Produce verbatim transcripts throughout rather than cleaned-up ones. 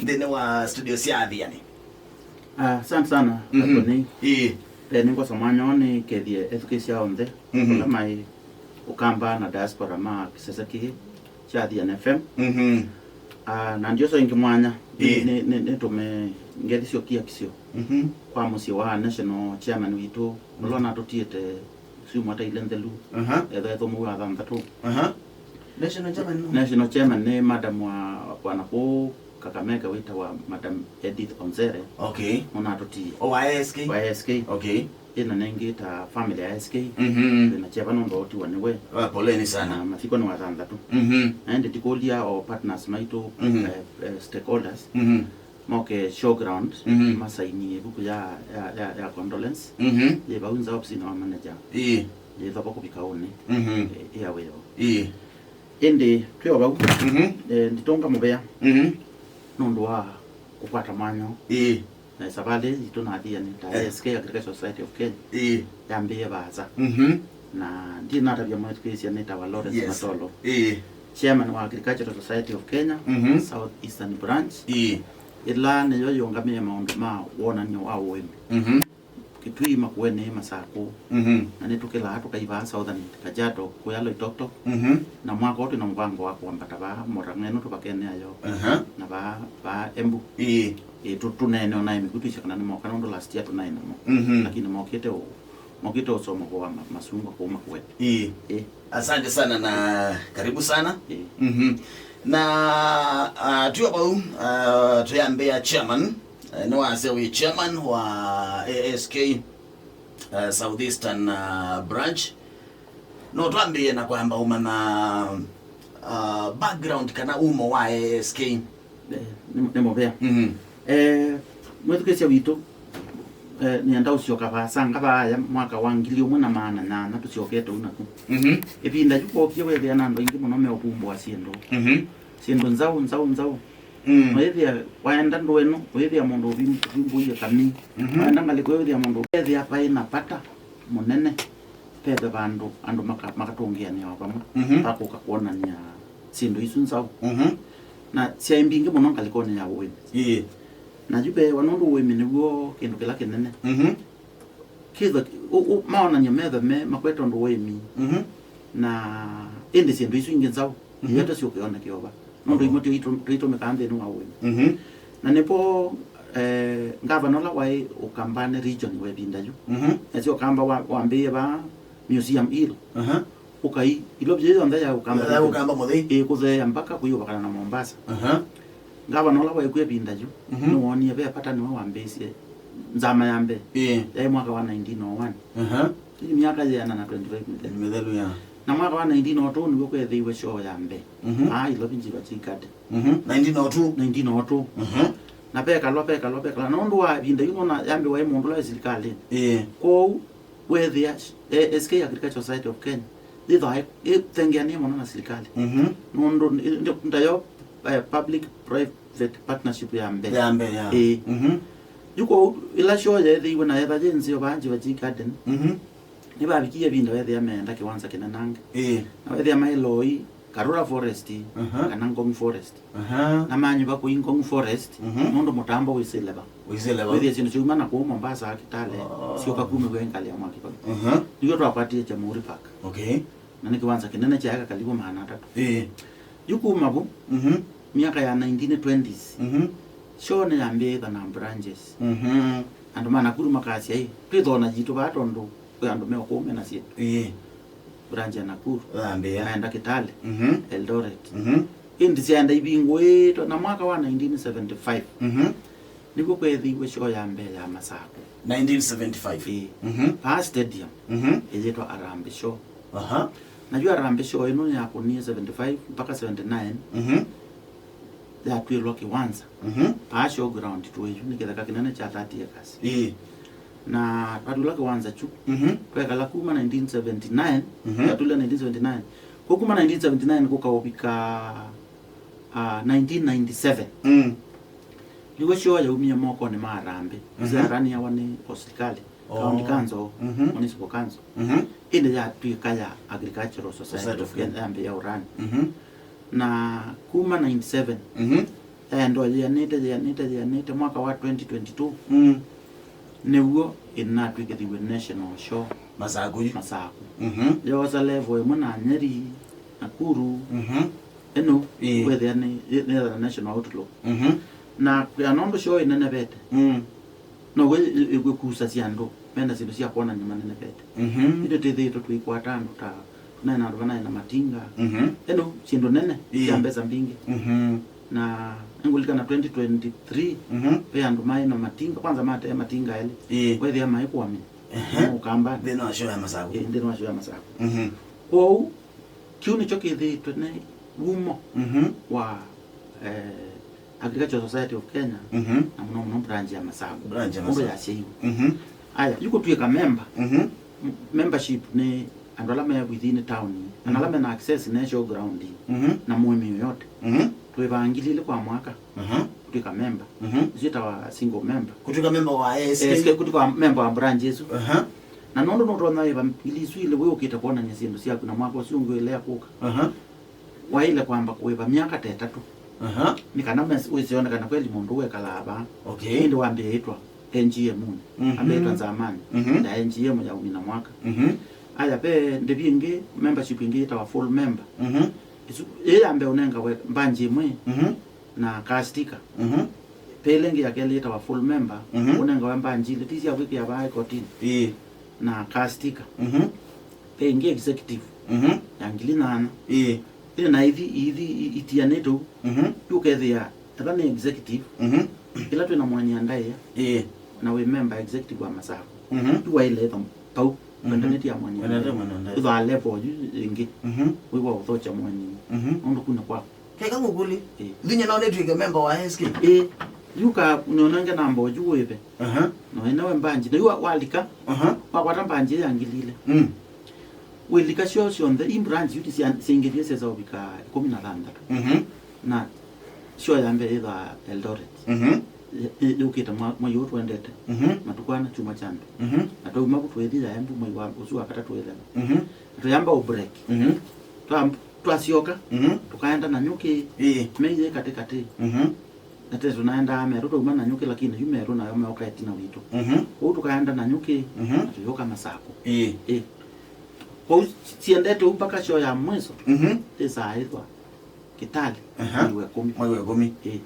nthĩnĩ wa studio sya Athiani. Ah, asante sana. Mhm. Anthony. Ĩĩ. Mbee nĩngwosa mwanya ũũ nĩkethye ethukĩĩsya onthe, mhm, ala maĩ Ũkamba na diaspora ma kĩsese kĩĩ kya Athiani F M. Mhm. Ah, na ndiosa ĩngĩ mwanya, nĩ, ĩĩ, nĩ, nĩ, nĩtũme ngethi syokia kisio, mhm, kwa mũsyĩ wa national chairman witũ, ũla, mhm, ũnatũtiĩte syumwa ta ilĩ nthelu, aha, ethwa ethũmũu athanthatũ. Aha. National chairman nũ? National chairman nĩ madam wa, wa nakũu Kakamega wĩtawa Madam Edith Onzere. Okay. Nũnatũtie. O wa A S K? Wa A S K. Okay. Ĩna nengĩ ta family ya A S K. Mhm. Twĩna kyeva nũndũ wa ũtiwa nĩwe. Ah, poleni sana. Na mathiko nĩ wa thanthatũ. Mhm. Na ĩndĩ tikũlya o partners maitũ, mhm, eh, eh, stakeholders, mhm, moke showground, mhm, masainie ĩvuku ya, ya, ya, ya condolence. Mhm. Yĩ vau nza ofisinĩ wa manager. Ĩĩ. Yĩthova kũvika ũnĩ. Mhm. Eh, ĩya wĩoo. Ĩĩ. Ĩndĩ twĩ o vau, mhm, eh, nditũnga mũvea, mhm, nũndũ wa kũkwata mwanya ũũ. Ĩĩ. Na savalĩ yitũ na Athiani ta, eh, A S K Agricultural Society of Kenya, ĩĩ, yambĩĩe vaasa. Mhm. Na ndiĩ natavya mwĩthukĩĩsya nĩtawa Lawrence, yes, Matolo. Ĩĩ. Chairman wa Agricultural Society of Kenya, mhm, South Eastern Branch. Ĩĩ. Ĩla nĩyo yĩũngamĩe maũndũ ma wonany'o wa ũĩmi. Mhm. Kitui, Makueni, Masakũ. Mhm. Na nĩtũkĩlaa tũkaivaa Southern Kajiado, kũya Loitoktok. Mhm. Na mwaka ũũ twĩna mũvango wa kwambata vaa Murang'a ĩno tũvakenea yo. Aha. Na vaa, vaa Embu. Ĩĩ. Ĩĩ, tũ-, tũneene o na ĩmĩku twĩsĩ kana nĩmoka nũndũ last year tũnaĩ namo. Mhm. Lakini mokĩte ũ-, mokĩte ũsoma kũa ma-, masungwa kũu Makueni. Ĩĩ. Ĩĩ. Asante sana na karibu sana. Ĩĩ. Mhm. Na, ah, twĩ o vau, ah, twĩambĩa chairman, eh, nĩwasya wĩ chairman wa A S K, eh, Southeastern, ah, branch. No twambĩĩe na kwamba ũmanya, ah, background kana umo wa A S K. Eh, nĩ, nĩ mũvea. Mhm. Eh, mwĩthukĩĩsya witũ, eh, nĩenda ũsyoka vaasa ngavaaya mwaka wa ngili ũmwe na maana nyanya tũsyokete ũu naku. Mhm. Ĩvinda yu kwokie wĩthĩa na andũ aingĩ mũno meũvumbũa syĩndũ. Mhm. Syĩndũ nzaũ, nzaũ, nzaũ. Mm. Wĩthĩa waenda ndũenũ, wĩthĩa mũndũ ũvim-, ũvimbũie kamii. Mhm. Waenda ngalĩko wĩthĩa mũndũ, wĩthĩa vaĩ na vata mũnene. Vethwe vandũ andũ maka-, makatũngĩanĩa o vamwe, mhm, vakũka kwonany'a syĩndũ isu nzaũ. Mhm. Na syaĩ mbingĩ mũno ngalĩkonĩ ya ũĩmi. Ĩĩ. Na yu veewa nũndũ ũĩmi nĩw'o kĩndũ kĩla kĩnene. Mhm. Kĩtho, ũ-, ũ-, maonany'o methwe me makwete ũndũ ũĩmi. Mhm. Na ĩndĩ syĩndũ isu ingĩ nzaũ, mhm, iyete syũke one kĩova. Nũndũ, oho, imwe tyo itũ-, tũitũmĩkaa nthĩnĩ wa ũĩmi. Mhm. Na nĩvo, eh, ngavana ũla waĩ Ũkambanĩ region wa ĩvinda yu. Mhm. Nasyo Ũkamba wa-, wambĩĩe vaa Museum Hill. Aha. Ũkai, Ilovi yĩĩ yonthe ya Ũkamba. Ya Ũkamba mũthei. Ĩĩ, kũtheea mpaka kũyũvakana na Mombasa. Aha. Ngavana ũla waĩ kw'o ĩvinda yu, mhm, nĩwoonie ve vata nĩwe wambĩĩsye nzama ya mbee. Ĩĩ. Yaĩ mwaka wa nineteen oh one. Aha. Ĩĩ myaka yĩana na twenty-five mĩthelu. Mĩthelu, ya. Na mwaka wa nineteen oh two nĩw'o kweethĩiwe shoo ya mbee. Mhm. Aa, Ilovi Njiva Tea Garden. Mhm. Nineteen oh two? Nineteen oh two. Mhm. Na vekalwa, vekalwa, vekalwa. Na ũndũ wa ĩvinda yu nona yambĩwa ĩ mũndũ ũla wĩ silikalĩnĩ. Ĩĩ. Kwoou, weethĩa, eh, A S K Agricultural Society of Kenya yĩthĩawa ĩ-, ĩthengeanĩe mũno na silikalĩ. Mhm. Nũndũ nĩ-, nĩ-, ndayo, eh, public private partnership ya mbee. Ya mbee, ya. Ĩĩ. Mhm. Yu kwoou, ĩla shoo yeethĩiwe na yetha yĩ nzeo vaa Njiva Tea Garden, mhm, nĩvavikie ĩvinda weethĩa meenda kĩwanza kĩnenange. Ĩĩ. Na weethĩa maĩ Loi, Karura Forest, aha, kana Ngong Forest. Aha. Na manyuva kũi Ngong Forest, mhm, nũndũ mũtambo wĩsĩle va. Wĩsĩle va. Wĩthĩa syĩndũ syauma na kũu Mombasa, Kitale, oh, syoka kumĩw'a ngalĩ ya mwaki vau. Aha. Nĩw'o twakwatie Jamhuri Park. Okay. Na nĩ kĩwanza kĩnene kyaeka kalivu maana atatũ. Ĩĩ. Yu kuma vu, mhm, myaka ya nineteen twenties, mhm, shoo nĩyambĩĩe ĩtha na branches. Mhm. Andũ ma Nakuru makasya, "Ĩ, twĩthona yitũ vaa tondũ kwĩ andũ me o kũu me na syĩndũ." Ĩĩ. Branch ya Nakuru. Yambĩĩa. Maenda Kitale, mhm, Eldoret. Mhm. Ĩndĩ syaenda ivingũĩtwe, na mwaka wa nineteen seventy-five, mhm, nĩw'o kweethĩiwe shoo ya mbee ya Masakũ. Nineteen seventy-five? Ĩĩ. Mhm. Vaa stadium, mhm, ĩyĩtwa Harambee Shoo. Aha. Na yu Harambee Shoo ĩno yakũnie seventy-five mpaka seventy-nine. Mhm. Yatw'ĩlwa kĩwanza. Mhm. Vaa showground twĩ yu, nĩ kĩtheka kĩnene kya thirty acres. Ĩĩ. Na twatw'ĩlwa kĩwanza kyu. Mhm. Twekala kuma nineteen seventy-nine, mhm, twatw'ĩlwa nineteen seventy-nine. Kwa kuma nineteen seventy-nine kũka ũvika, ah, nineteen ninety-seven. Mm. Nĩw'o shoo yaumie mokonĩ ma Harambee. Mhm. Syaranĩawa nĩ o silikalĩ. Oh. County Council, mhm, Municipal Council. Mhm. Ĩndĩ yatw'ĩka ya Agricultural Society, Society of Kenya, yambĩĩa ũrani. Mhm. Na kuma ninety-seven, mhm, Endo yĩanĩte, yĩanĩte, yĩanĩte, mwaka wa twenty twenty-two, mm, nĩw'o ĩnatw'ĩkĩthiw'e national show Masaku yu. Masaku. Mhm. Yoosa level ĩmwe na Nyeri, Nakuru. Mhm. Ĩno, ĩĩ, wethĩa nĩ, nĩ, nĩ national outlook. Mhm. Na kwĩa nũndũ show ĩnenevete. Mm. No we, ĩ-, ĩ-, ĩkusa syandũ, mena syĩndũ sya kwonany'a manenevete. Mhm. Itũ twĩthĩĩtwe tũikwata andũ ta, tũnaĩ na andũ manaĩ na matinga. Mhm. Ĩno, syĩndũ nene, ĩĩ, sya mbesa mbingĩ. Mhm. Na nĩngũlikana twenty twenty-three, mhm, ve andũ maĩ na matinga, kwanza matee matinga elĩ. Ĩĩ. Wethĩa maĩ kũamĩa. Ehe. Ũkambani. Nthĩnĩ wa show ya Masaku. Ĩĩ, nthĩnĩ wa show ya Masaku. Mhm. Kwoou, kĩu nĩkyo kĩthĩĩtwe nĩ wumo, mhm, wa, eh, Agricultural Society of Kenya, mhm, na mũno mũno branch ya Masaku. Branch ya Masaku. Ũndũ yasyaiwe. Mhm. Aya, yu kũtw'ĩka member. Mhm. M-, membership nĩ andũ ala me within town, kana ala, mhm, mena access na show ground, mhm, na mũĩmi yoyote. Mhm. Twĩvaa ngili ilĩ kwa mwaka. Mhm. Kũtw'ĩka member. Mhm. Isu ĩtawa single member. Kũtw'ĩka member wa A S K. A S K, kũtw'ĩka member wa branch ĩsu. Aha. Na nũndũ nũtonya ĩva ngili isu ilĩ wĩ ũkĩte kwonany'a syĩndũ syaku na mwaka ũsu ũngĩ ũilea kũka. Aha. Waĩle kwamba kũĩva myaka ta ĩtatũ. Aha. Nĩ kana mes-, wĩsĩone kana kweli mũndũ ũũ ekalaa vaa. Okay. Ĩndĩ wambĩĩtwa N G M. Mhm. Ambĩĩtwa nzamani, mhm, ya N G M ya ũmina mwaka. Mhm. Aya, ve ndĩvi ĩngĩ, membership ĩngĩ yĩtawa full member. Mhm. Isu, ĩĩ yambe ũnengawe mbanji ĩmwe, mhm, na car sticker. Mhm. Ve ĩla ĩngĩ ya kelĩ yĩtawa full member, mhm, ũnengawe mbanji ilĩ, ti sya kwĩkĩa vaa ĩkotinĩ. Ĩĩ. Na car sticker. Mhm. Ve ĩngĩ executive, mhm, ya ngili nyanya. Ĩĩ. Ĩĩ, na ithi, ithi i-, itianĩte ũu. Mhm. Yu ũkethĩa, etha nĩ executive, mhm, ĩla twĩ na Mweni ya Ndaĩa, ĩĩ, na wĩ member executive wa Masaku. Mhm. Yu waĩle etha pau, mhm, wendanĩtye ya Mweni ya Ndaĩa. Wendanĩtye Mweni ya Ndaĩa. Ĩthaa level yu ĩngĩ. Mhm. Wĩ wa ũthokya Mweni. Mhm. Nũndũ kuna kwaku. Keka ngũkũlye. Ĩĩ. Thinya no nĩtw'ĩke member wa A S K? Ĩĩ. Yu ka nĩonenge namba oju wĩve. Aha. No ĩnewe mbanji. Na yu wa-, walika. Aha. Wakwata mbanji ya ngili ilĩ. Mm. Wĩlika show syonthe, i branch yu sya-, syaingĩvie syesa ũvika ĩkũmi na thanthatũ. Mhm. Na show ya mbee yĩthaa Eldoret. Mhm. Ĩ-, ĩ-, yũkĩte mwa-, mwei ũũ twendete. Mhm. Matukũ ana kyumwa kya mbee. Mhm. Na twauma vu twĩthi ya Embu mwei wa, ũsu wa katatũ ĩthela. Mhm. Na tũyamba ũ break. Mhm. Twa-, twasyoka, mhm, tũkaenda Nanyuki. Ĩĩ. Mei yĩ katĩ katĩ. Mhm. Na tene tũnaendaa Meru, twauma Nanyuki, lakini yu Meru nayo meoka ĩtina witũ. Mhm. Kwoou tũkaenda Nanyuki, mhm, na tũyũka Masaku. Ĩĩ. Ĩĩ. Kwoou siendete ũu mpaka show ya mwiso, mhm, ĩsaa ĩthwa Kitale, aha, mwei wa ĩkũmi. Mwei wa ĩkũmi. Ĩĩ.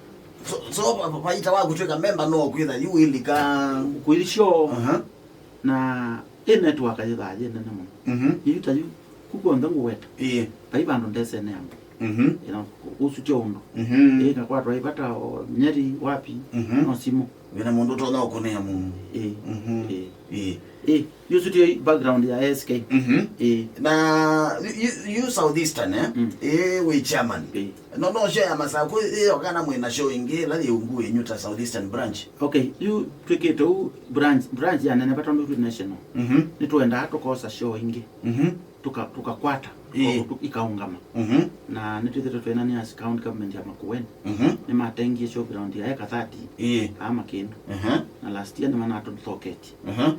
So, so, va-, va-, vaita wa kũtw'ĩka memba no kwĩtha yu wĩlika? Kwĩli show. Aha. Na ĩ network yĩthaa yĩ nene mũno. Mhm. Yu ta yu, ku kw'onthe ngũweta. Ĩĩ. Vai vandũ ndesene andũ. Mhm. Ĩno, ũsu tyo ũndũ. Mhm. Ĩĩ, ngakwatwa ivata o Nyeri, wapi, mhm, no simũ. Wĩna mũndũ ũtonya ũkũnĩa mũndũ. Ĩĩ. Mhm. Ĩĩ. Ĩĩ. Ĩĩ, yu ũsu tyo background ya A S K. Mhm. Ĩĩ. Na yu, yu, yu Southeastern, eh? Mm. Ĩĩ, wĩ chairman. Ĩĩ. No, no show ya Masaku ĩyo kana mwĩna show ĩngĩ ĩla yĩ ungu wenyu ta Southeastern branch? Okay, yu twĩkĩte ũu branch, branch ya nene vata nũndũ twĩ national. Mhm. Nĩtwendaa tũkosa show ingĩ. Mhm. Tũka-, tũkakwata, ĩĩ, tũ-, ikaũngama. Mhm. Na nĩtwĩthĩtwe twĩna nĩ as county government ya Makueni. Mhm. Nĩmatengie show ground ya eka thirty, ĩĩ, aa Makĩndũ. Mhm. Na last year nĩmanatũthoketye. Mhm.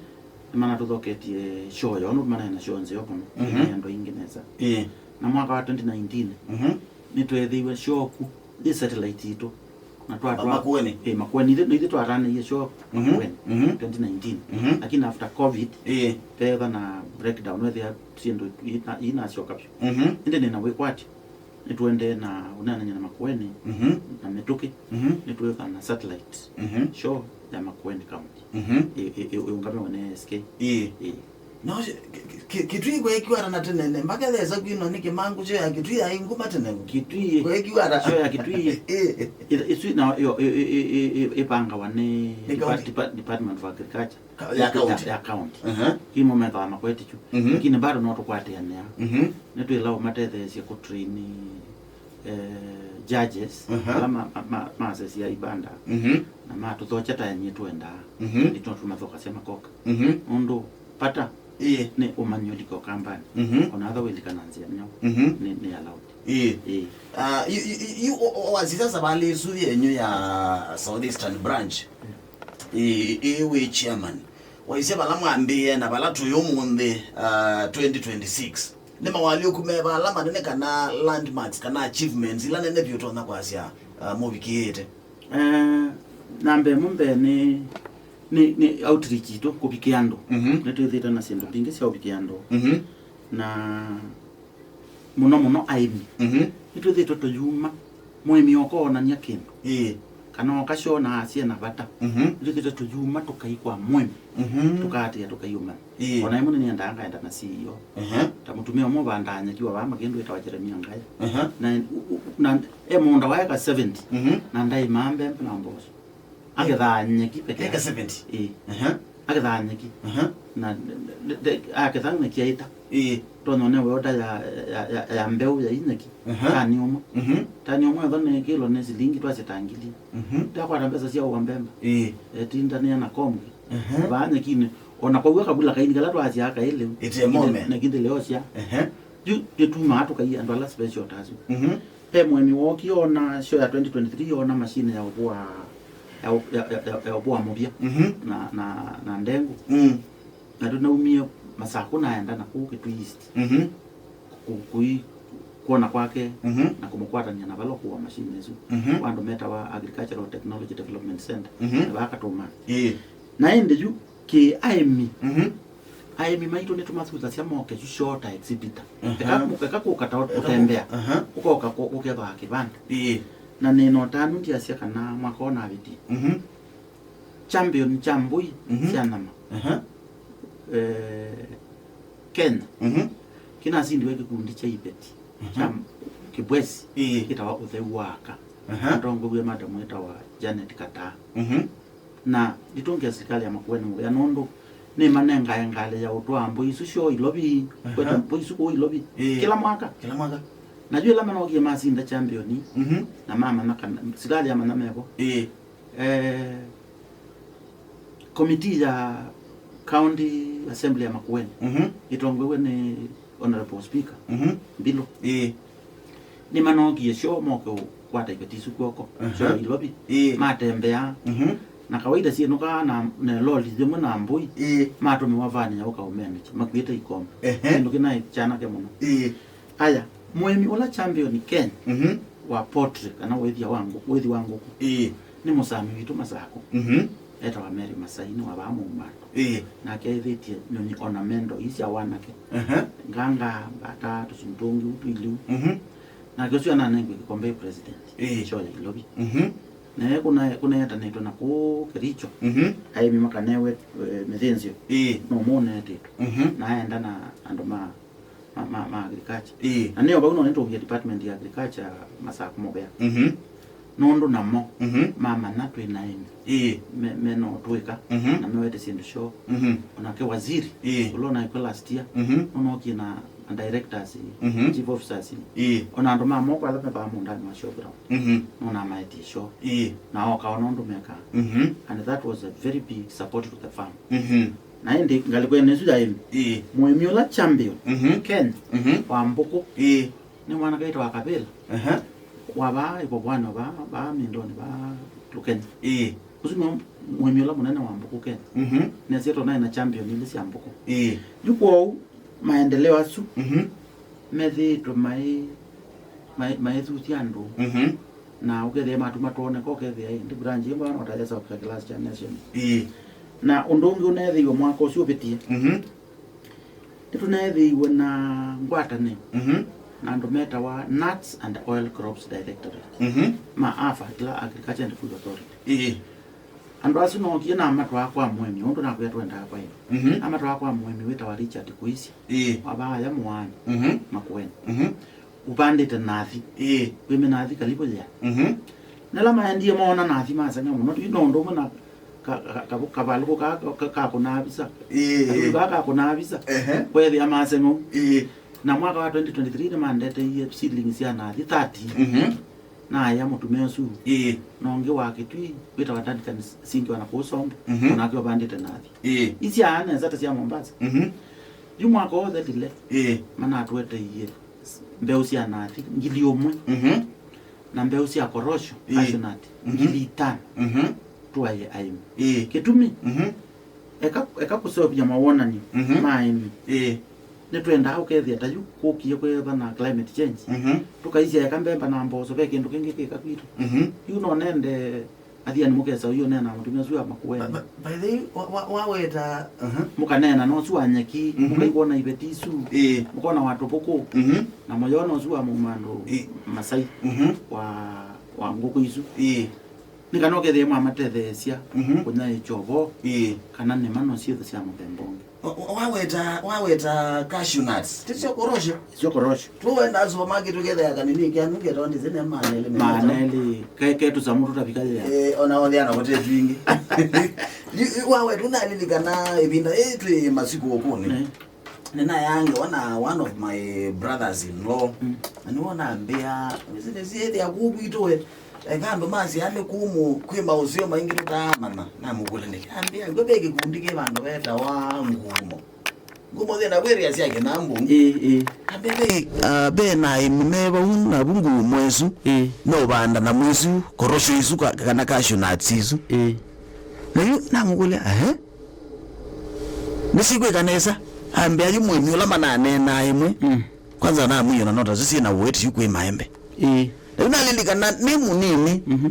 Nĩmanatũthoketye show yoo, nũndũ manaĩ na show nzeo mũno. Mhm. Nĩ andũ aingĩ nesa. Ĩĩ. Na mwaka wa twenty nineteen, mhm, nĩtweethĩiwe show ku yĩ satellite itũ. Na twa-, twa-, Makueni? Eh, Makueni. Ithe, ithe twatanĩie show, mhm, Makueni, mhm, twenty nineteen. Mhm. Lakini after covid, ĩĩ, vetha na breakdown, wethĩa syĩndũ ina-, inasyoka vyũ. Mhm. Ĩndĩ nĩna wĩkwatyo. Nĩtũendee na ũneenany'a na Makueni, mhm, na mĩtũkĩ, mhm, nĩtwĩka na satellite, mhm, show ya Makueni County. Mhm. Ĩ-, ĩ-, ĩ-, ĩũngamiwe nĩ A S K. Ĩĩ. Ĩĩ. No, ki-, ki-, ki-, Kitui kweekiwa ata na tene, ne, mpaka thesa kwino nĩ kĩmangu kyo ya Kitui ya inguma tene. Kitui. Kweekiwa ata? Show ya Kitui. Ĩĩ. Ĩ-, ĩsu na yo, ĩ-, ĩ-, ĩpangawa nĩ, nĩ depart-, county, depart-, Department of Agriculture. Ka-, ya county. Ya, ya county. Aha. Kimo methaa makweti kyu. Mhm. Lakini bado no tũkwatĩanĩa. Mhm. Nĩtwĩla ũmatetheesya kũtrain, eh, judges, aha, ala ma-, ma-, ma-, maasesya ibanda. Mhm. Na matũthokya ta enye twendaa. Mhm. Nĩtũmathokasya makoka. Mhm. Nũndũ vata, ĩĩ, nĩ ũmanyi ũlika ũkambani. Mhm. Ona atha wĩlika na nzĩa nyaũ, mhm, nĩ, nĩ allowed. Ĩĩ. Ĩĩ. Ah, yu, yu, yu, yu, o-, o-, wasisya savalĩ ĩsu yenyu ya Southeastern Branch. Ĩĩ, ĩĩ, wĩ chairman. Waisye vala mwambĩĩe na vala tũĩ ũmũnthĩ, ah, twenty twenty-six. Nĩ mawalyũku meva ala manene kana landmarks kana achievements ila nene vyũ ũtonya kwasya, uh, mũvikĩĩte? Eh, namba ĩmwe mbee nĩ, nĩ, nĩ outreach itũ kũvikĩa andũ. Mhm. Nĩtwĩthĩte na syĩndũ mbingĩ sya ũvikĩa andũ. Mhm. Na mũno mũno aĩmi. Mhm. Nĩtwĩthĩtwe tũyuma, mũĩmi oka onany'a kĩndũ. Ĩĩ. Kana oka syona asye na vata. Mhm. Nĩtwĩthĩtwe tũyuma tũkai kwa mũĩmi. Mhm. Tũkaatĩĩa tũkaiũmana. Ĩĩ. Ona ĩmwe nĩnĩendaa ngaenda na C E O. Ehe. Ta mũtumĩa ũmwe ũvandaa nyeki wa vaa Makĩndũ wĩtawa Jeremia Ngaya. Ehe. Na, u-, u-, na e mũũnda wa eka seventy. Mhm. Na ndaĩmaa mbembe na mboco. Akethaa nyeki peke yake. Eka seventy? Ĩĩ. Ehe. Akethaa nyeki. Ehe. Na, na, na, akethaa nyeki aita. Ĩĩ. Tonya one order ya, ya, ya, ya mbeũ ya inyeki. Ehe. Tani ũmwe. Mhm. Tani ũmwe ĩtho nĩ kĩlo nĩ silingi twasye ta ngili. Mhm. Ndakwata mbesa sya ũa mbemba. Ĩĩ. Etindanĩa na kombi. Ehe. Vaa nyekinĩ. Ona kwaw'a kavula kaini kala twasyaa kaĩ lĩu. Ĩte moment. Na kindi leo sya. Ehe. Yu nĩtumaa tũkai andũ ala special ta asu. Mhm. Ve mũĩmi wookie ona show ya twenty twenty-three, ona machine ya ũvũa, ya ũ-, ya, ya, ya, ya ũvũa mũvya. Mhm. Na, na, na ndengũ. Mm. Na tũnaumie Masakũ naenda na kũu Kitui East. Mhm. Ku-, kui-, kwona kwake. Mhm. Na kũmũkwatany'a na vala ũkũa machine ĩsu. Mhm. Kwa andũ metawa Agricultural Technology Development Center. Mhm. Na vakatũma. Ĩĩ. Na ĩndĩ yu kĩ aĩmi. Mhm. Aĩmi maitũ nĩtũmathuthasya moke yu show ta exhibitor. Aha. Eka, eka kũka ta ũtembea. Aha. Ũkoka kũ-, ũkethwa kĩvanda. Ĩĩ. Na nĩna ũtanu ndiasya kana mwaka ũnavĩtie. Mhm. Champion kya mbũi. Mhm. Sya nyama. Aha. Eh, Kenya. Mhm. Kĩnasindiwe kĩkundi kya iveti. Mhm. Kya Kĩbwesi. Ĩĩ. Kĩtawa Ũtheu wa Aka. Aha. Atongowie madam wĩtawa Janet Kataa. Mhm. Na nditũngĩa silikalĩ ya Makueni mũvea nũndũ nĩmanengae ngalĩ ya ũtwaa mbũi isu syoo Ilovi, aha, kwenda mbũi isu kũu Ilovi. Ĩĩ. Kĩla mwaka. Kĩla mwaka. Na yu ĩla manokie masinda champion, mhm, na mamanya kana, silikalĩ yamanya mevo. Ĩĩ. Eh, committee ya County Assembly ya Makueni, mhm, ĩtongoew'e nĩ Honorable Speaker, mhm, Mbilu. Ĩĩ. Nĩmanokie syo moke ũkwata iveti isu kw'oko, aha, syo Ilovi. Ĩĩ. Matembea. Mhm. Na kawaida syĩnũkaa na, na loli yĩmwe na mbũi. Ĩĩ. Matũmĩwa vani ya ũka ũmenekya, makuĩte ikombe. Ehe. Kĩndũ kĩnaĩ kyanake mũno. Ĩĩ. Aya, mũĩmi ũla champion Kenya, mhm, wa poultry, kana ũĩthya wa ngũ-, ũĩthi wa ngũkũ. Ĩĩ. Nĩ mũsami witũ Masakũ. Mhm. Etawa Mary Masai, nĩ wa vaa Mũumando. Ĩĩ. Nake aĩthĩtye nyũnyi ornamental ii sya wanake. Aha. Nganga, mbata, tũsumu tũngĩ, ũu twiliu. Mhm. Nake ũsu ananengwe kĩkombe president. Ĩĩ. Show ya Ilovi. Mhm. Naye kuna, kuneetanĩtwe na kũu Kericho. Mhm. Aĩmi makanewe, eh, mĩthĩnzĩo. Ĩĩ. No mũneetĩtwe. Mhm. Na aenda na andũ ma ma, ma, ma agriculture. Ĩĩ. Na nĩyo vau no nĩtũngie department ya agriculture Masakũ mũvea. Mhm. Nũndũ namo, mhm, mamanya twĩ na aĩmi. Ĩĩ. Me, me no twĩka, mhm, na mewete syĩndũ syoo. Mhm. Onake waziri, ĩĩ, ũla ũnaĩkwe last year, mhm, nũnokie na, na directors, mhm, chief officers. Ĩĩ. Ona andũ ma moko ala mevaa mũũndanĩ wa syoo vĩla. Mhm. Nũnamaetie syoo. Ĩĩ. Na oka ona ũndũ mekaa. Mhm. And that was a very big support to the farm. Mhm. Na ĩndĩ ngalĩkonĩ ĩsu ya aĩmi, ĩĩ, mũĩmi ũla champion, mhm, Kenya, mhm, wa mbũkũ, ĩĩ, nĩ mwanake wĩtawa Kavĩla. Aha. Wa vaa ĩvovoanĩ vaa, vaa mĩndonĩ vaa Lũkeni. Ĩĩ. Ũsu nĩwe mũĩmi ũla mũnene wa mbũkũ Kenya. Mhm. Nesĩtwe naĩ na champion ilĩ sya mbũkũ. Ĩĩ. Yu kwoou maendeleo asu, mhm, methĩĩtwe maĩ, maĩ, maĩthuthya andũ. Mhm. Na ũkethĩa matuma twoneka, ũkethĩa ĩndĩ branch ĩmwe no ta ya South Class cha Nation. Ĩĩ. Na ũndũ ũngĩ ũneethĩiwe mwaka ũsu ũvĩtie, mhm, nĩtũneethĩiwe na ngwatanĩo, mhm, na andũ metawa Nuts and Oil Crops Directorate, mhm, ma AFA, ĩla Agriculture and Food Authority. Ĩĩ. Andũ asu nookie namatwaa kwa mũĩmi, ũndũ nakwĩa twendaa kwa ĩmwe. Mhm. Namatwaa kwa mũĩmi wĩtawa Richard Kuisya. Ĩĩ. Wa vaa aya Mũaani, mhm, Makueni. Mhm. Ũvandĩte nathi. Ĩĩ. Wĩ mĩnathi kalivu yĩa. Mhm. Nĩla maendie moona nathi maseng'a mũno. Yu no ũndũ ũmwe na ka, ka, ka, kavalũkũ ka, ka, ka, kakũnaa visa. Ĩĩ. Kavalũkũ ka kakũnaa visa. Ehe. Kwethĩa maseng'a. Ĩĩ. Na mwaka wa twenty twenty-three nĩmandeteie seedlings sya nathi thirty. Mhm. Naĩa mũtumĩa ũsu. Ĩĩ. Na ũngĩ wa Kĩtui wĩtawa Duncan Singi wa na kũu Sombo. Mhm. Onake ũvandĩte nathi. Ĩĩ. Isyaa nesa ta sya Mombasa. Mhm. Yu mwaka ũũ ũthelile, ĩĩ, manatũeteie mbeũ sya nathi ngili ũmwe, mhm, na mbeũ sya korosho, ĩĩ, cashew nut, mhm, ngili itano. Mhm. Tũaĩe aĩmi. Ĩĩ. Kĩtumi, mhm, eka, eka kũseũvya mawonany'o, mhm, ma aĩmi. Ĩĩ. Nĩtwendaa ũkethĩa ta yu kũkie kwĩva na climate change. Mhm. Tũkaisya eka mbemba na mboso, ve kĩndũ kĩngĩ kĩka kwitũ. Mhm. Yu no nende athiani mũkesa ũyũ nena mũtumĩa ũsu wa Makueni. By, by the way, wa, wa, waweta, uh-huh. Mũkanena na ũsu wa nyeki, mhm, mũkaikona iveti isu, ĩĩ, mũkona wa tũvũkũ, mhm, na mũyona ũsu wa mũmandũ, ĩĩ, Masai, mhm, wa, wa ngũkũ isu. Ĩĩ. Nĩ kana ũkethĩe mwamatetheesya, mhm, kũnyaĩĩkya ũvoo, ĩĩ, kana nĩma no syĩthwe sya mũthemba ũngĩ. Wa-, wa-, waweta, waweta cashew nuts. Ti syo korosho? Syo korosho. Tũwenda supermarket ũkethĩa kanini kya nũke tondĩ zine maneli. Maneli, ke, ke tũsamũ tũtavika yĩa. Eh, ona othia na kote twingi. Yu, yu waweta ũnalilikana ĩvinda ĩĩ twĩ masikũkũnĩ. Eh. Nĩnayange ona one of my brothers in law. Mm. Na nĩwona mbĩa, nĩsĩthĩa kũu kwitũ we. Eka andũ masya nĩ kumũ kwĩ maũseo maingĩ tũtaamanya. Namũkũlya nĩkĩ? Ambĩa, ngwe ve kĩkundi kĩ vandũ vetawa Ngumo. Ngumo thĩna wĩrĩa sya kĩnambu. Ĩĩ, ĩĩ. Ambĩa ve, ah, ve na aĩmi me vau na vu Ngumo ĩsu. Ĩĩ. No vanda na mwĩsu, korosho isu ka-, kana cashew nuts isu. Ĩĩ. Na yu namũkũlya, ehe. Nĩsikwĩka nesa. Ambĩa yu mũĩmi ũla mananeenaa ĩmwe. Mm. Kwanza namwĩona nota syĩ na weti yu kwĩ maembe. Ĩĩ. Na yu nalilikana nĩ mũnini, mhm,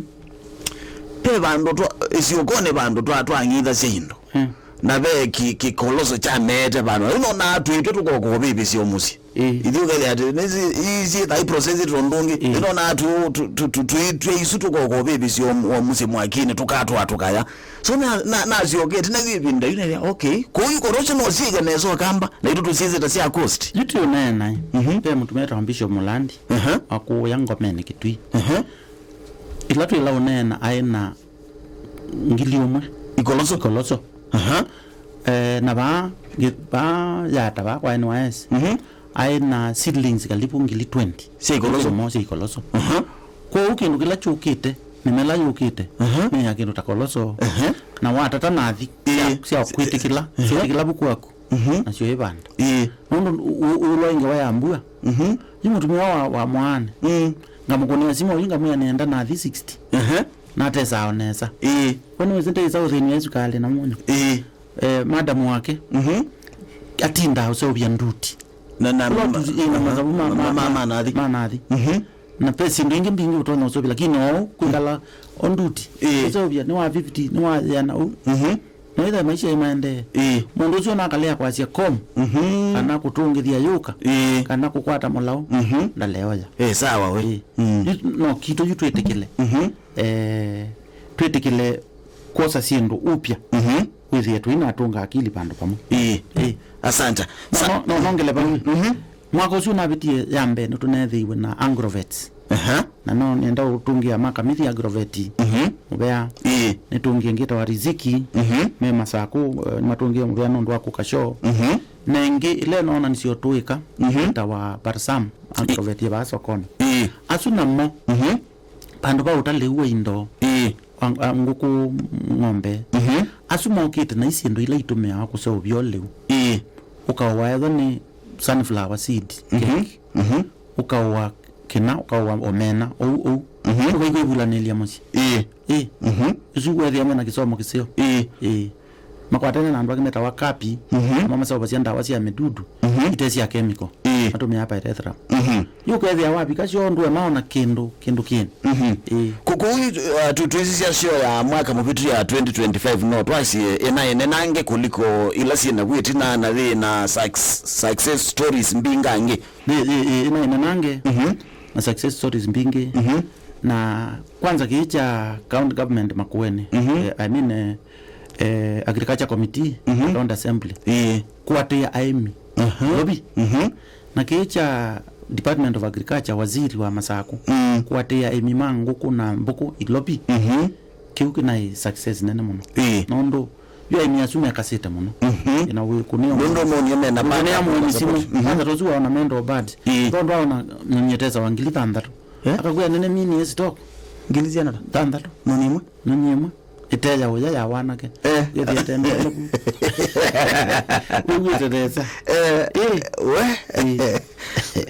ve vandũ twa, ĩsyũkonĩ vandũ twa, twang'ithasya indo. Hmm. Na ve kĩ-, kĩkoloso kyameete vandũ. Na yu nonaa twĩtwe tũkokovĩvĩsya o mũsyĩ. Ĩĩ. Ithyĩ ũkethĩa atĩ, nĩsyĩthaa iprocessĩtwe ũndũ ũngĩ. Ĩĩ. Yu nonaa tu, tu, tu, tu, twĩ, twĩ isu tũkokovĩvĩsya o, o mũsyĩ mwakinĩ, tũkatwaa tũkaya. So na, na, nasyokete, na yu ĩvinda yu nethĩa, okay, kũu yu korosho no syĩke nesa ũkamba, na itũ tũsyĩsĩta sya coast. Yu ti ũneena, mhm, ve mũtumĩa wĩtawa Bishop Mũlandi, aha, wa kũũya Ngomeni Kitui. Aha. Ĩla twĩla ũneena aĩ na ngili ũmwe. Ikoloso? Ikoloso. Aha. Eh, na vaa, ngi-, vaa yata vaa kwa N Y S. Mhm. Aĩ na seedlings kalibu ngili twenty. Sya ikoloso? Mo sya ikoloso. Aha. Kwoou kĩndũ kĩla kyũkĩte, mĩmela yũkĩte, aha, nĩ ya kĩndũ ta koloso. Aha. Na watata nathi, ĩĩ, sya, sya kwĩtĩkĩla, aha, syĩtĩkĩla vuku waku. Mhm. Nasyo ĩvanda. Ĩĩ. Nũndũ u-, u-, ũlwa ngewa ya mbua. Mhm. Yu mũtumĩa wa, wa mwaane. Mm. Ngamũkũnĩa simũ yu ngamwĩa nĩenda nathi sixty. Aha. Natesaa o nesa. Ĩĩ. We nĩwĩsĩ ndeĩsa ũthĩni wa ĩsukalĩ na mũnyũ. Ĩĩ. Eh, madam wake, mhm, atindaa ũseũvya nduti. Na, na, ũla ma-, ũtusi, ĩ, na ma-, masavu ma, ma, ma, ma, ma nathi. Ma nathi. Mhm. Na ve syĩndũ ingĩ mbingĩ ũtonya ũseũvya, lakini oou kwĩkala o nduti. Ĩĩ. Ũseũvya nĩ wa fifty, nĩ wa ĩana ũu. Mhm. Na ĩthe maisha ĩmaendee. Ĩĩ. Mũndũ ũcio nakalea kwasya kom, mhm, kana kũtũngĩthya yũka, ĩĩ, kana kũkwata mũlaũ, mhm, ndaleoya. Ĩĩ, sawa we. Ĩĩ. Mm. Yu no kitũ yu twĩtĩkĩle. Mhm. Eh, twĩtĩkĩle kwosa syĩndũ upya. Mhm. Wĩthĩe tũinatũnga akili vandũ vamwe. Ĩĩ. Ĩĩ. Asante. No, sa- no, no, nongele vau. Mhm. Mwaka ũsu navĩtie ya mbee nĩtũneethĩiwe na Agrovets. Aha. Na no nenda ũtũngĩa makamithi Agroveti. Mhm. Mũvea. Ĩĩ. Nĩtũngĩe ngĩtawa Riziki. Mhm. Me Masakũ, eh, nĩmatũngĩe mũvea nũndũ wa kũka show. Mhm. Na ĩngĩ ĩla ĩnoona nĩsyo tũĩka, mhm, ĩtawa Barsam, Agroveti ya vaa sokoni. Ĩĩ. Asu namo, mhm, vandũ va ũtalĩu wa indo, ĩĩ, wa, wa ngũkũ, ng'ombe, mhm, asu mokĩte na isyĩndũ ila itũmĩawa kũseũvya ũlĩu. Ĩĩ. Ũkaũa ethwa nĩ sunflower seed, mhm, cake. Mhm. Ũkaũa kĩna, ũkaũa omena, ũu, ũu. Mhm. Ũkaikwa ĩvulanĩlya mũsyĩ. Ĩĩ. Ĩĩ. Mhm. Ũsu wethĩa mena kĩsomo kĩseo. Ĩĩ. Ĩĩ. Makwatene na andũ angĩ metawa kapi, mhm, namo maseũvasya ndawa sya mĩdudu, mhm, ite sya kemiko. Ĩĩ. Matũmĩaa pyrethrum. Mhm. Yu ũkethĩa wavika syoo ndũema ona kĩndũ, kĩndũ kĩnĩ. Mhm. Ĩĩ. Kũ-, kũu, uh, tu-, twĩsisya show ya mwaka mũvĩtu ya twenty twenty-five no twasye ĩna ĩnenange kũliko ila syĩ navu ĩtina na yĩ na suc-, success stories mbingangĩ. Ĩĩ, ĩĩ, ĩĩ, ĩna ĩnenange, mhm, na success stories mbingĩ. Mhm. Na kwanza kĩĩ kya county government Makueni, mhm, eh, I mean, eh, eh, Agriculture Committee, mhm, County Assembly. Ĩĩ. Kũatĩĩa aĩmi. Aha. Lovi. Mhm. Na kĩĩ kya Department of Agriculture, waziri wa Masakũ. Mm. Kũatĩĩa aĩmi ma ngũkũ na mbũkũ ilovi. Mhm. Kĩu kĩnaĩ success nene mũno. Ĩĩ. Nũndũ yu aĩmi asu mekasĩte mũno. Mhm. Ĩna wĩkũnĩa. Nũndũ monie mena wĩkũnĩa backup mũĩmi simũ. Support. Mhm. Kwanza tũsu waona mendo bad. Ĩĩ. Tondũ aona nyonyi ĩtesa wa ngili thanthatũ. Eh? Akakwĩa nene mini stock. Ngili siana ta? Thanthatũ. Noni ĩmwe? Nyonyi ĩmwe. Ĩte ya ũya ya wanake. Eh. Yĩthĩete mbele ku. Wĩw'ĩte nesa. Eh, eh. We. Eh.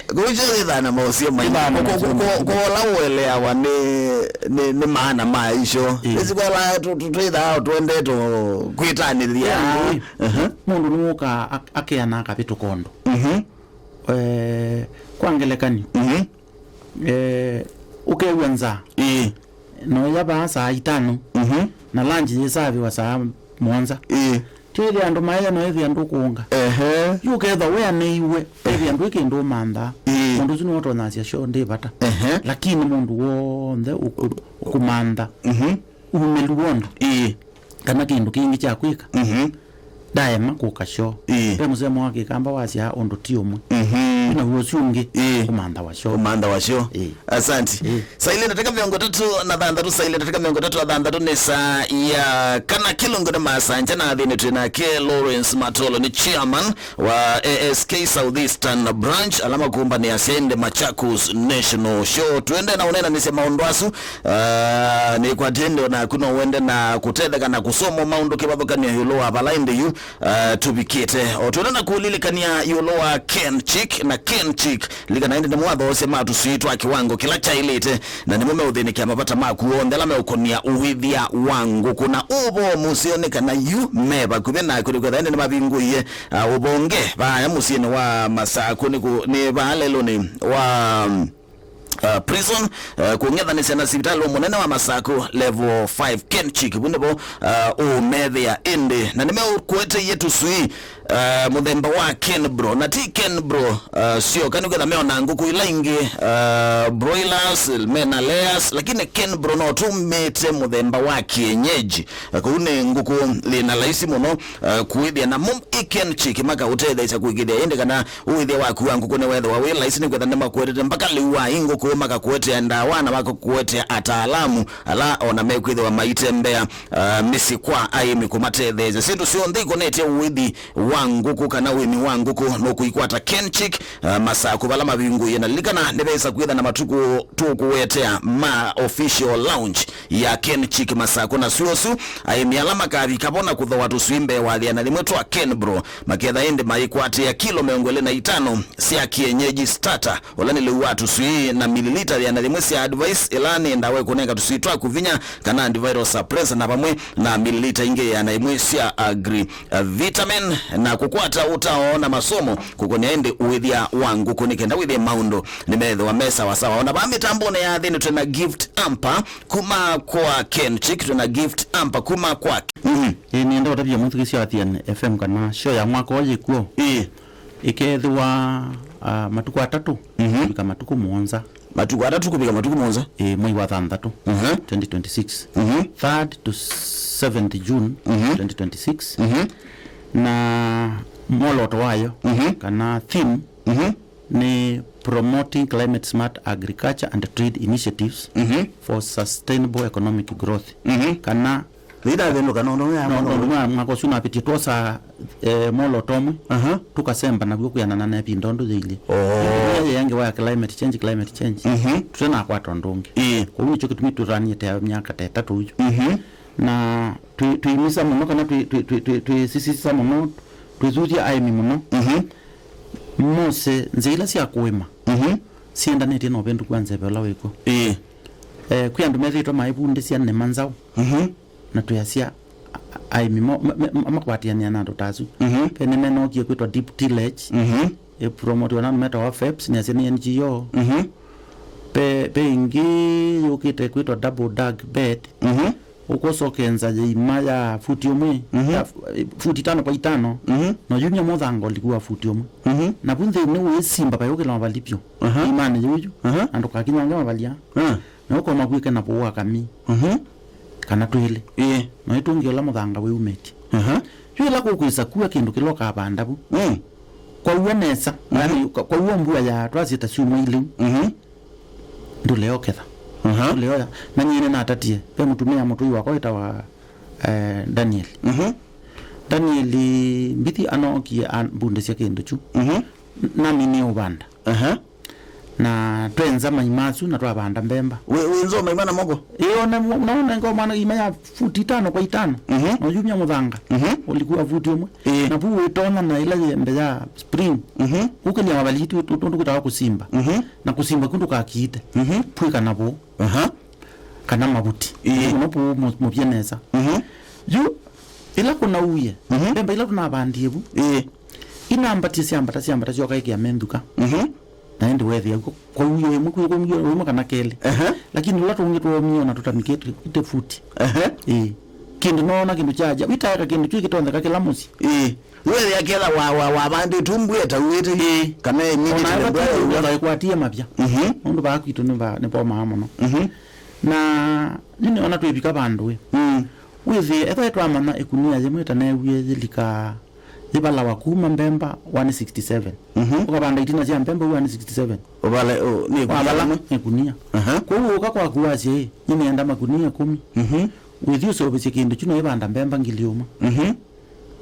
Kũu kyo ĩthaa na maũsio maingĩ. Ĩthaa na maũsio maingĩ. Kũla ũeleawa nĩ, nĩ, nĩ maana ma icio. Eh. Ĩsi kwala twĩthaa twendete kwĩtanĩthya. Eh. Mũndũ nĩwũkaa ak-, akeana akavĩtũka ũndũ. Mhm. Eh, kwa ngelekany'o. Mhm. Eh, ũkew'a nzaa. Ĩĩ. Na ũya vaa saa itano. Mhm. Na lunch yĩsaviwa saa mũonza. Ĩĩ. Ti ĩthĩa andũ maĩa no ĩthĩa ndũkũnga. Ehe. Yu ũkethwa weanĩiwe, ĩthĩa ndwĩ kĩndũ ũmanthaa. Ĩĩ. Mũndũ ũsu nĩwe ũtonyasya show ndĩ vata. Ehe. Lakini mũndũ w'onthe ũkũ-, ũkũmantha. Mhm. Umĩlu w'onthe. Ĩĩ. Kana kĩndũ kĩngĩ kya kwĩka. Mhm. Ndaema kũka show. Ĩĩ. Ve mũsemo wa Kĩkamba wasyaa ũndũ ti ũmwe. Mhm. Wĩna w'o ũsu ũngĩ. Ĩĩ. Kũmantha wa show. Kũmantha wa show. Ĩĩ. Asante. Ĩĩ. Saa ilĩ ndatĩka mĩongo ĩtatũ na thanthatũ, saa ilĩ ndatĩka mĩongo ĩtatũ na thanthatũ nĩ saa ya kana kĩlungu nĩ masanja na thĩnĩ twĩ nake Lawrence Matolo nĩ chairman wa A S K Southeastern Branch, ala makumbanĩasya ĩndĩ Machakos National Show. Twende na ũnenanĩsya maũndũ asu. Ah, nĩkwatĩe ĩndĩ onaku no wende na kũtetheka na kũsoma maũndũ kĩvathũkany'o ĩũlũ wa vala ĩndĩ yu, ah, tũvikĩte. O twende na kũlilikany'a ĩũlũ wa Kenchic na Kenchic. Likana ĩndĩ nĩmo athoosya ma tũswii twa kĩwango kĩla kyaĩlĩte, na nĩmo meũthĩnĩkĩa mavata maku onthe ala meũkonia ũĩthya wa ngũkũ. Na ũvoo mũseo nĩ kana yu me vakuvĩ naku nĩkwĩtha ĩndĩ nĩmavingũie, ah, ũvonge vaaya mũsyĩnĩ wa Masakũ nĩ kũ-, nĩ vaa lelũnĩ wa uh, prison, uh, kũng'ethanĩsya na sivitalĩ mũnene wa Masakũ level five Kenchic. Vu nĩvo, uh, ũũmethĩa ĩndĩ. Na nĩmeũkũeteie tũswii, uh, mũthemba wa Kenbro. Na ti Kenbro, uh, syoka nĩkwĩtha meona ngũkũ ila ingĩ, uh, broilers, mena layers, lakini Kenbro no tũmĩte mũthemba wa kienyeji. Uh, kũu nĩ ngũkũ yĩna laisi mũno, uh, kũĩthĩa namo ĩ Kenchic makaũtetheesya kũĩkĩĩthya ĩndĩ kana ũĩthya waku wa ngũkũ nĩwethĩwa wĩ laisi nĩkwĩtha nĩmakuetete mpaka lĩu wa ĩ ngũkũ, makakuetea ndawa na makakuetea ataalamu ala ona mekwĩthĩwa maitembea, uh, mĩsyĩ kwa aĩmi kũmatetheesya syĩndũ syonthe ikonetye ũĩthi wa ngũkũ kana ũĩmi wa ngũkũ nũkũikwata Kenchic, uh, Masakũ vala mavingũie. Na lilikana nĩvesa kwĩtha na matukũ tũkũwetea ma official launch ya Kenchic Masakũ na syosu aĩmi ala makavika vo na kũthoa tũswii mbee wa thĩana yĩmwe twa Kenbro. Maketha ĩndĩ maikwatĩa kilo mĩongo ĩlĩ na itano sya kienyeji starter, ũla nĩ lĩu wa tũswii na mililita yĩana yĩmwe sya Advice, ĩla nĩ ndawa ĩkũnenga tũswii twaku vinya, kana antiviral suppressor, na vamwe na mililita ingĩ yĩana yĩmwe sya Agri, uh, Vitamin, na kũkwata ũtao na masomo kũkonia ĩndĩ ũĩthya wa ngũkũ nĩ kenda wĩthĩe maũndũ nĩmethĩwa me sawasawa. Ona vaa mĩtambonĩ ya thĩnĩ twĩ na gift hamper kuma kwa Kenchic, twĩ na gift hamper kuma kwa Mhm. Ĩĩ, nĩenda ũtavya mũthukĩsya wa Thian F M kana show ya mwaka ũyũ yĩkw'o. Ĩĩ. Ĩkeethĩwa, ah, matukũ atatũ, Mhm. kũvika matukũ mũonza. Matukũ atatũ kũvika matukũ mũonza? Ĩĩ, mwei wa thanthatũ, Mhm. twenty twenty-six. Mhm. Third to seventh June, Mhm. twenty twenty-six. Mhm. Na mwoloto wayo, Mhm. kana theme, Mhm. nĩ Promoting Climate Smart Agriculture and Trade Initiatives Mhm. for Sustainable Economic Growth. Mhm. Kana Nĩndathĩnũka nũndũ ya no, mũno. Nũndũ mwa-, mwaka ũsu napĩtie twosa, eh, mwoloto ũmwe, Aha. tũkasemba naw'o kwĩanana na ĩvinda ũndũ yĩilyĩ. Oh. Ĩndĩ yĩngĩ wa climate change, climate change. Mhm. Tũtenakwata ũndũ ũngĩ. Ĩĩ. Kwoou nĩkyo kĩtumi tũtanyĩte myaka ta ĩtatũ ũyu. Mhm. Na twĩ-, twĩimisa mũno kana twĩ-, twĩ-, twĩ-, twĩ-, twĩsisisa mũno, twĩthuthya aĩmi mũno. Mhm. Mose nzĩa ila sya kũĩma Mhm. siendanĩtye na ũvĩndũku wa nzeve ũla wĩkw'o. Ĩĩ. Eh, kwĩ andũ methĩĩtwe maivundĩsya nĩma nzaũ. Mhm. Na twĩasya a-, a-, aĩmi mo-, me-, me-, makwatĩanĩa na andũ ta asu. Mhm. Ve nĩmenookie kwĩtwa deep tillage, Mhm. ĩpromotiwa na andũ metawa FEPS, nĩasya nĩ N G O. Mhm. Ve, ve ĩngĩ yũkĩte kwĩtwa double dug bed. Mhm. Ũkũsokenza yĩima ya futi ũmwe, Mhm. ya fu-, futi itano kwa itano, Mhm. na ũyumya mũthanga ũliku wa futi ũmwe. Mhm. Na vu nthĩnĩ ũĩsimba vayũkĩla mavali vyũ. Aha. Imanĩ yũyu, Aha. na ndũkakinywange mavalia. Ah. Na ũkoma kwĩke na vũũ wa kamii. Mhm. Kana twĩlĩ. Ĩĩ. Na ũitũngĩa ũla mũthanga wĩumĩtye. Aha. Yu ĩla kũkwĩsa kua kĩndũ kĩla ũkavanda vu. Mm. Kwaua nesa. Mhm. Yaani, kwa-, kwaua mbua ya twasye ta syumwa ilĩ. Mhm. Ndũleoketha. Aha. Ndũleoya. Na nyie nĩnatatie. Ve mũtumĩa mũtũi wakwa wĩtawa, eh, Daniel. Mhm. Daniel Mbithi anookie ambundĩsya kĩndũ kyu. Mhm. Naminie ũvanda. Aha. Na twenza maima asu na twavanda mbemba. Wĩ, wĩ nzoma ima na moko? Ĩĩ, ona mu-, na ũnenga mwana ima ya futi itano kwa itano. Mhm. Na ũyumya mũthanga. Mhm. Ũliku wa futi ũmwe. Ĩĩ. Na vu wĩtonya na ĩla yembe ya spring. Mhm. Ũkĩlya mavaliti tũ-, tũ-, tũndũ kwĩtawa kũsimba. Mhm. Na kũsimba kũ ndũkakiite. Mhm. Pwĩka navo. Aha. Kana mavuti. Ĩĩ. Mũno pu mũ-, mũvye nesa. Mhm. Yu, ĩla kũnauie. Mhm. Mbemba ila tũnavandie vu. Ĩĩ. Inambatie syambata, syambata syoka ĩkĩa menthuka. Mhm. Na ĩndĩ weethĩa kwa, kwa uyo ĩmwe, kwa uyo ĩmwe kana kelĩ. Aha. Lakini tũla tũngĩ twomie ona tũtamikĩte ite futi. Aha. Ĩĩ. Kĩndũ noona kĩndũ kya ajabu. Itaeka kĩndũ kyu kĩtontheka kĩla mũsyĩ. Ĩĩ. Wĩthĩa ketha wa, wa, wavandĩtwe mbua ĩtauĩte. Ĩĩ. Kana ĩminĩte ona mbua ĩtauĩte. Ĩkwatie mavya. Mhm. Nũndũ vaa kwitũ nĩ va, nĩ pomaa mũno. Mhm. Na yu nĩona twĩvika vandũ ĩ. Mm. Wĩthĩe, ethwa twamanya ĩkunia yĩmwe ĩtaneewie yĩlika yĩvalawa kuma mbemba one sixty seven. Mhm. Ũkavanda itina sya mbemba one sixty seven. Ũvala, ũ, nĩ ĩkunia. Wavala yĩmwe? Ĩkunia. Aha. Kwoou ũka kwaku wasya ĩ, nĩnĩenda makunia ĩkũmi. Mhm. Wĩthi ũseũvĩsye kĩndũ kyu no ĩvanda mbemba ngili ũmwe. Mhm.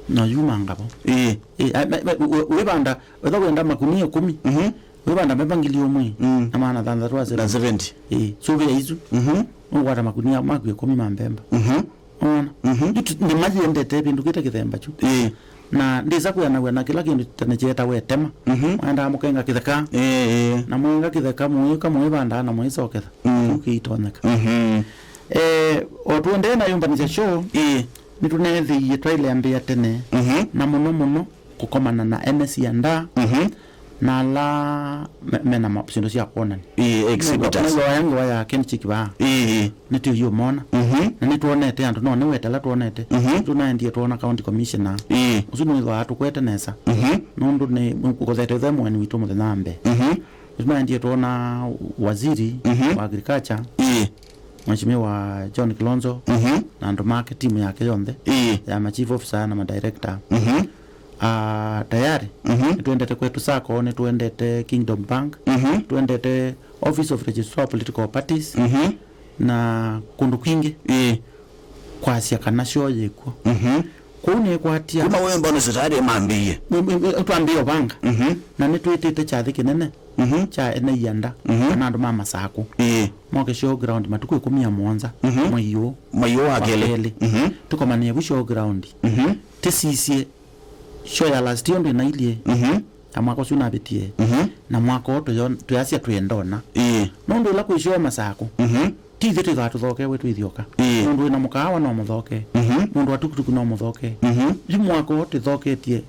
Na yuma ngavo. Ĩĩ. Ĩĩ, a, ma, ma, ũ, ũ, wĩvanda, wetha wenda makunia ĩkũmi. Mhm. Wĩvanda mbemba ngili ũmwe. Mm. Na maana thanthatũ na seventy. Na seventy. Ĩĩ, sũvĩa isu. Mhm. Ũkwata makunia maku ĩkũmi ma mbemba. Mhm. Ona. Mhm. Yu tu-, nĩmayendete vĩndũkĩte kĩthemba kyu. Ĩĩ. Na ndĩsa kwĩanaw'a na kĩla kĩndũ tene kyeetawa ĩtema. Mhm. Mwaendaa mũkenga kĩtheka. Ĩĩ, ĩĩ. Na mwenga kĩtheka, mũyĩka, mũyĩvandaa na mũyĩsoketha. Mm. Kĩu kĩitonyeka. Mhm. Eh, o tũendee na yũmbanĩsya show, ĩĩ, nĩtũneethĩie twailea mbĩa tene, mhm, na mũno mũno kũkomana na ene sianda, mhm, na ala me-, mena ma-, syĩndũ sya kwonany'a. Ĩĩ, exhibitors. Nĩw'o aya ngewa ya Kenchic vaa. Ĩĩ, ĩĩ. Nĩtũyũmona. Mhm. Na nĩtwonete andũ, no nĩwetela twonete. Mhm. Tũnaendie twona county commissioner. Ĩĩ. Ũsu nĩwĩthĩawa tũkwete nesa. Mhm. Nũndũ nĩ, nĩkũthete ũthe mũeni witũ mũthenya wa mbee. Mhm. Nĩtũnaendie twona waziri, mhm, wa agriculture. Ĩĩ. Mheshimiwa John Kilonzo, mhm, na andũ make, timu yake yonthe, ĩĩ, ya ma chief officer na ma director. Mhm. Ah, tayari, mhm, nĩtwendete kwetu sacco, nĩtwendete Kingdom Bank, mhm, twendete Office of Registrar of Political Parties, mhm, na kũndũ kwingĩ, ĩĩ, kwasya kana show yĩkw'o. Mhm. Kũu nĩkwatia kuma wĩ mbona sitari mambĩie. Nĩ, nĩ, nĩ, twambĩe ũvanga. Mhm. Na nĩtwĩtĩte kyathĩ kĩnene, mhm, kya ene ianda, mhm, kana andũ ma masakũ. Ĩĩ. Moke showground matukũ ĩkũmi na mũonza, mhm, mwei ũũ. Mwei ũũ wa kelĩ. Wa kelĩ. Mhm. Tũkomanĩe vu showground. Mhm. Tĩsisye show ya last year ndwĩnailyĩ. Mhm. Ya mwaka ũsu navĩtie. Mhm. Na mwaka ũũ tũyo-, twĩasya twĩendona. Ĩĩ. Nũndũ ĩla kwĩ show masakũ. Mhm. Ti ithyĩ twĩthaa tũthokewe twĩthyoka. Ĩĩ. Mũndũ wĩna mũkaawa no mũthoke. Mhm. Mũndũ wa tukutuku no mũthoke. Mhm. Yu mwaka ũũ tũthoketye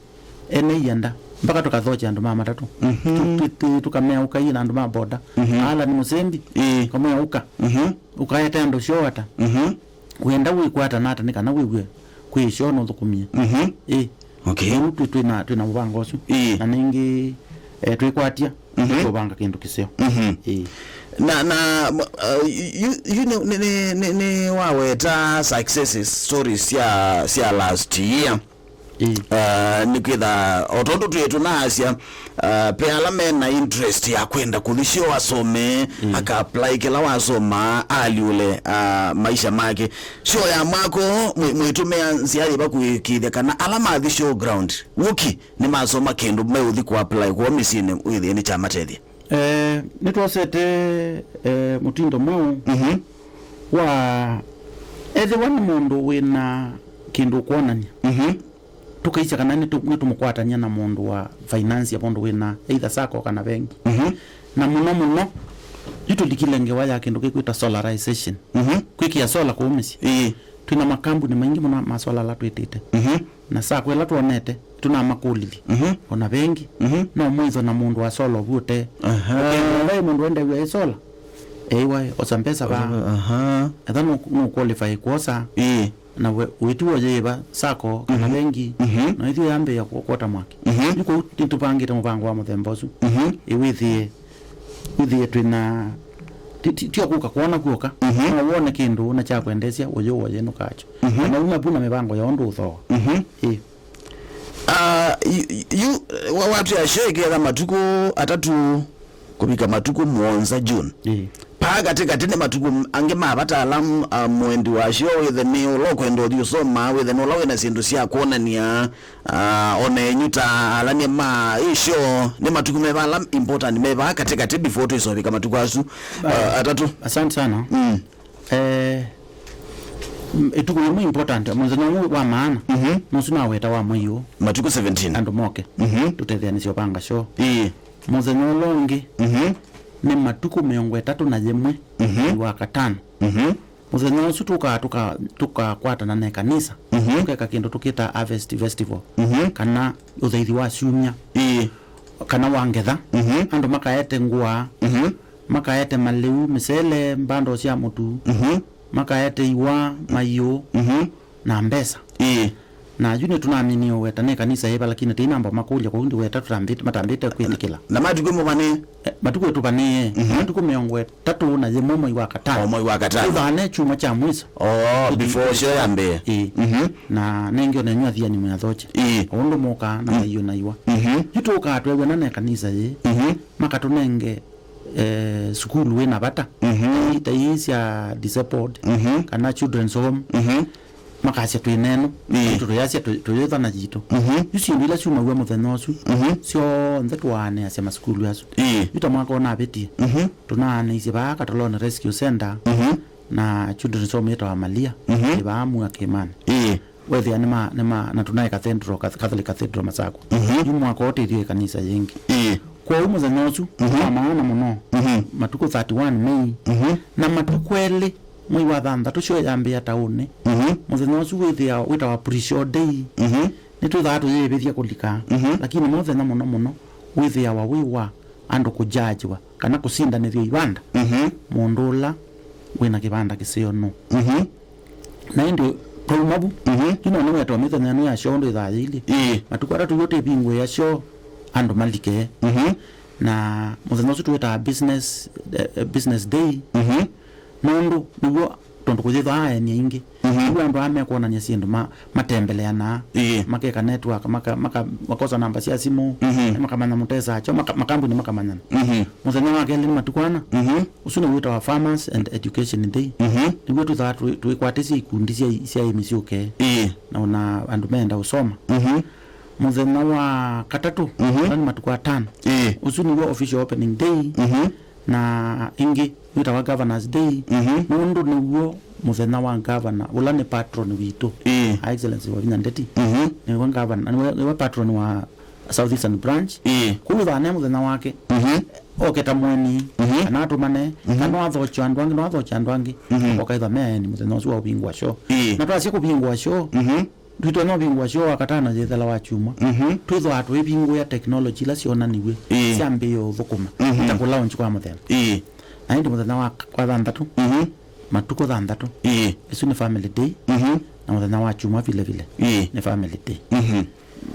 ene ianda. Mpaka tũkathokya andũ ma matatũ. Mhm. Tu-, tu-, tu-, tũkamea ũkai na andũ ma boda. Mhm. Ala nĩ mũsembi. Ĩĩ. Kamea ũka. Mhm. Ũkaete andũ show ata. Mhm. Wenda wĩkwata nata nĩ kana wĩw'e kwĩ show no thũkũmie. Mhm. Ĩĩ. Okay. Rĩu twĩ, twĩna, twĩna mũvango ũsu. Ĩĩ. Na nĩngĩ, eh, twĩkwatya, mhm, tũvanga kĩndũ kĩseo. Mhm. Ĩĩ. Na, na, m-, uh, yu, yu nĩ, nĩ, nĩ, nĩ, nĩ waweta successes stories sya, sya last year. Ĩĩ. Uh, nĩkwĩtha, o tondũ twĩ tũnaasya, uh, pe ala mena interest ya kwenda kũthi show asome, ĩĩ, aka apply kĩla wasoma, alyũle, uh, maisha make. Show ya mwako, mwĩ-, mwĩtũmĩa nzĩa yĩva kũĩkĩĩthya kana ala mathi showground, wũki, nĩmasoma kĩndũ meũthi kũ apply kwoo mĩsyĩnĩ wĩthĩe nĩkyamatethya? Eh, nĩtwosete, eh, mũtindo mweũ, mhm, wa ethĩwa nĩ mũndũ wĩna kĩndũ ũkwonany'a, mhm, tũkaisya kana nĩtũ-, nĩtũmũkwatany'a na mũndũ wa finance ya mũndũ wĩna either sacco kana vengi. Mhm. Na mũno mũno, yu tũlikile ngewa ya kĩndũ kĩkwĩta solarization. Mhm. Kwĩkĩa solar kũu mĩsyĩ. Ĩĩ. Twĩna makambuni maingĩ mũno ma solar ala twĩtĩte. Mhm. Na sacco ĩla twonete, tũnamakũlilye. Mhm. Ona vengi, mhm, no mwĩthwe na mũndũ wa solar ũvu ũte. Aha. Ũkenda vai mũndũ endew'a ĩ solar, eiwa, osa mbesa vaa. Aha. Etha nũ-, nũqualify kwosa. Ĩĩ. Na we, wĩtu woyĩĩva sacco kana, mhm, vengi, mhm, na ĩthyĩ yambĩĩa kũ-, kwota mwaki. Mhm. Yu kũu nĩtũvangĩte mũvango wa mũthemba ũsu. Mhm. Ĩwĩthĩe, wĩthĩe twĩna, ti, ti, ti o kũka kwona kw'oka. Mhm. No wone kĩndũ na kya kwendeesya, ũyũ woye nũkakyo. Mhm. Kana uma vu na mĩvango ya ũndũ ũthooa. Mhm. Ĩ. Ah, yu, yu, wa-, watwĩa show ĩketha matukũ atatũ kũvika matukũ mũonza June. Ĩ. Pa A katĩkatĩ nĩ matukũ angĩ ma vata ala, ah, mwendi wa show wĩthe nĩ ũla ũkwenda ũthi ũsoma, wĩthe nĩ ũla wĩna syĩndũ sya kwonany'a, ah, ona enyu ta alany'a ma ĩ show, nĩ matukũ meva ala important meva katĩkatĩ before twĩsovika matukũ asu, ah, atatũ? Asante sana. Mm. Eh, m- ĩtukũ yĩmwe important, mũthenya ũmwe wa maana, Mhm. nũsu naweta wa mwei ũũ, Matukũ seventeen. Andũ moke, Mhm. tũtetheanĩsye ũpanga show. Ĩĩ. Mũthenya ũla ũngĩ, Mhm. nĩ matukũ mĩongo ĩtatũ na yĩmwe Mhm. mwei wa katano. Mhm. Mũthenya ũsu tũka- tũka- tũkakwatana na kanisa, Mhm. tũkeka kĩndũ tũkĩta Harvest Festival, Mhm. kana ũthaithi wa syumya, Ĩĩ. kana wa ngetha. Mhm. Andũ makaete ngũa, Mhm. makaete malĩu, mĩsele, mbando sya mũtu, Mhm. makaete iwa, maiũ, Mhm. na mbesa. Ĩĩ. Na yu nĩtũnaminie ũweta nĩ kanisa yĩva, lakini tĩinamba makũlya, kwoou ndiweta tũtambĩte, matambĩte kwĩtĩkĩla. Na matukũ mũvanĩe? Eh, matukũ ĩtũvanĩe, Mhm. matukũ mĩongo ĩtatũ na yĩmwe mwei wa katano. O mwei wa katano. Tũthane kyumwa kya mwiso. Oh, Tũthi- before show yambĩe. Ĩĩ. Mhm. Na nengĩ ona inyu athiani mwĩathoche. Ĩĩ. Ũndũ mũkaa na Mm. maiũ na iwa. Mhm. Yu tũkaa twew'ana ne kanisa yĩ. Mhm. Makatũnenge eh, sukulu wĩna vata, Mhm. ta ii sya disabled, Mhm. kana children's home, Mhm. makasya twĩ neno, Ĩĩ. Tũyasya tũ- tũyĩthana yitũ. Mhm. Yu syĩndũ ila syumaw'a mũthenya ũsu, Mhm. syonthe tũaanĩasya masukulu asu. Ĩĩ. Yu ta mwaka ũnavĩtie, Mhm. tũnaanĩisye vaa Katoloni Rescue Center Mhm. na children's home yĩtawa Malia, Mhm. ĩ vaa Mua Kĩmani. Ĩĩ. Wethĩa nĩ ma, nĩ ma, na tunaye cathedral, Cath- Catholic Cathedral Masakũ. Mhm. Yu mwaka ũtĩthyo ĩkanisa yĩngĩ. Ĩĩ. Kwoou mũthenya ũsu Mhm. wa maana mũno, Mhm. matukũ thirty-one Mei, Mhm. na matukũ elĩ mwei wa thanthatũ show yambĩa taũnĩ. Mhm. Mũthenya ũsu wĩthĩawa wĩtawa pre-show day. Mhm. Nĩtwĩthaa tũyĩĩvĩthya kũlika, Mhm. lakini mũthenya mũno mũno wĩthĩawa wĩ wa andũ kũjajiwa kana kũsindanĩthw'a ivanda. Mhm. Mũndũ ũla wĩna kĩvanda kĩseo nũ. Mhm. Na ĩndĩ twauma vu, Mhm. yu no nĩwetwa mĩthenya ĩno ya show ndwĩthaa yĩilye. Ĩĩ. Matukũ atatũ yu tĩvingũĩa show andũ malike. Mhm. Na mũthenya ũsu twĩtaa business, eh, eh, business day. Mhm. Nũndũ nĩw'o tondũ kũyĩthaa aeni aingĩ. Mhm. Nĩw'o andũ aa mekwonany'a syĩndũ ma- matembeleanaa. Ĩĩ. Makeka network, maka- maka- makosa namba sya simũ, Mhm. makamanya mũtesa akyo, maka- makambuni makamanyana. Mhm. Mũthenya wa kelĩ nĩ matukũ ana, Mhm. ũsu nĩwĩtawa Farmers and Education Day. Mhm. Nĩw'o twĩthaa twĩ- twĩkwatĩsya ikundi sya sya aĩmi syũke. Ĩĩ. Na ona andũ meenda ũsoma. Mhm. Mũthenya wa katatũ, Mhm. ũla nĩ matukũ atano. Ĩĩ. Ũsu nĩw'o official opening day. Mhm. Na ĩngĩ wĩtawa Governors Day, Mhm. nũndũ nĩw'o mũthenya wa governor, ũla nĩ patron witũ, Ĩĩ. Her Excellency Wavinya Ndeti. Mhm. Nĩwe governor, nĩwe, nĩwe patron wa South Eastern Branch. Ĩĩ. Kũu thane mũthenya wake, Mhm. oke ta mũeni, Mhm. kana atũmane, Mhm. kana athokya andũ angĩ, no athokya andũ angĩ, Mhm. okaitha me aeni mũthenya ũsu wa ũvingũa show. Ĩĩ. Na twasya kũvingũa show, Mhm. Twĩtonya ũvingũa show wa katano yĩthela wa kyumwa. Mhm. Twĩthwaa tũivingũĩa technology ila syonaniw'e Ĩĩ. syambĩĩe ũthũkũma, Mhm. ta kũlaunch kwa mũthemba. Ĩĩ. Na ĩndĩ mũthenya wa, wa thanthatũ, Mhm. matukũ thanthatũ, Ĩĩ. ĩsu nĩ family day, Mhm. na mũthenya wa kyumwa vile vile Ĩĩ. nĩ family day. Mhm.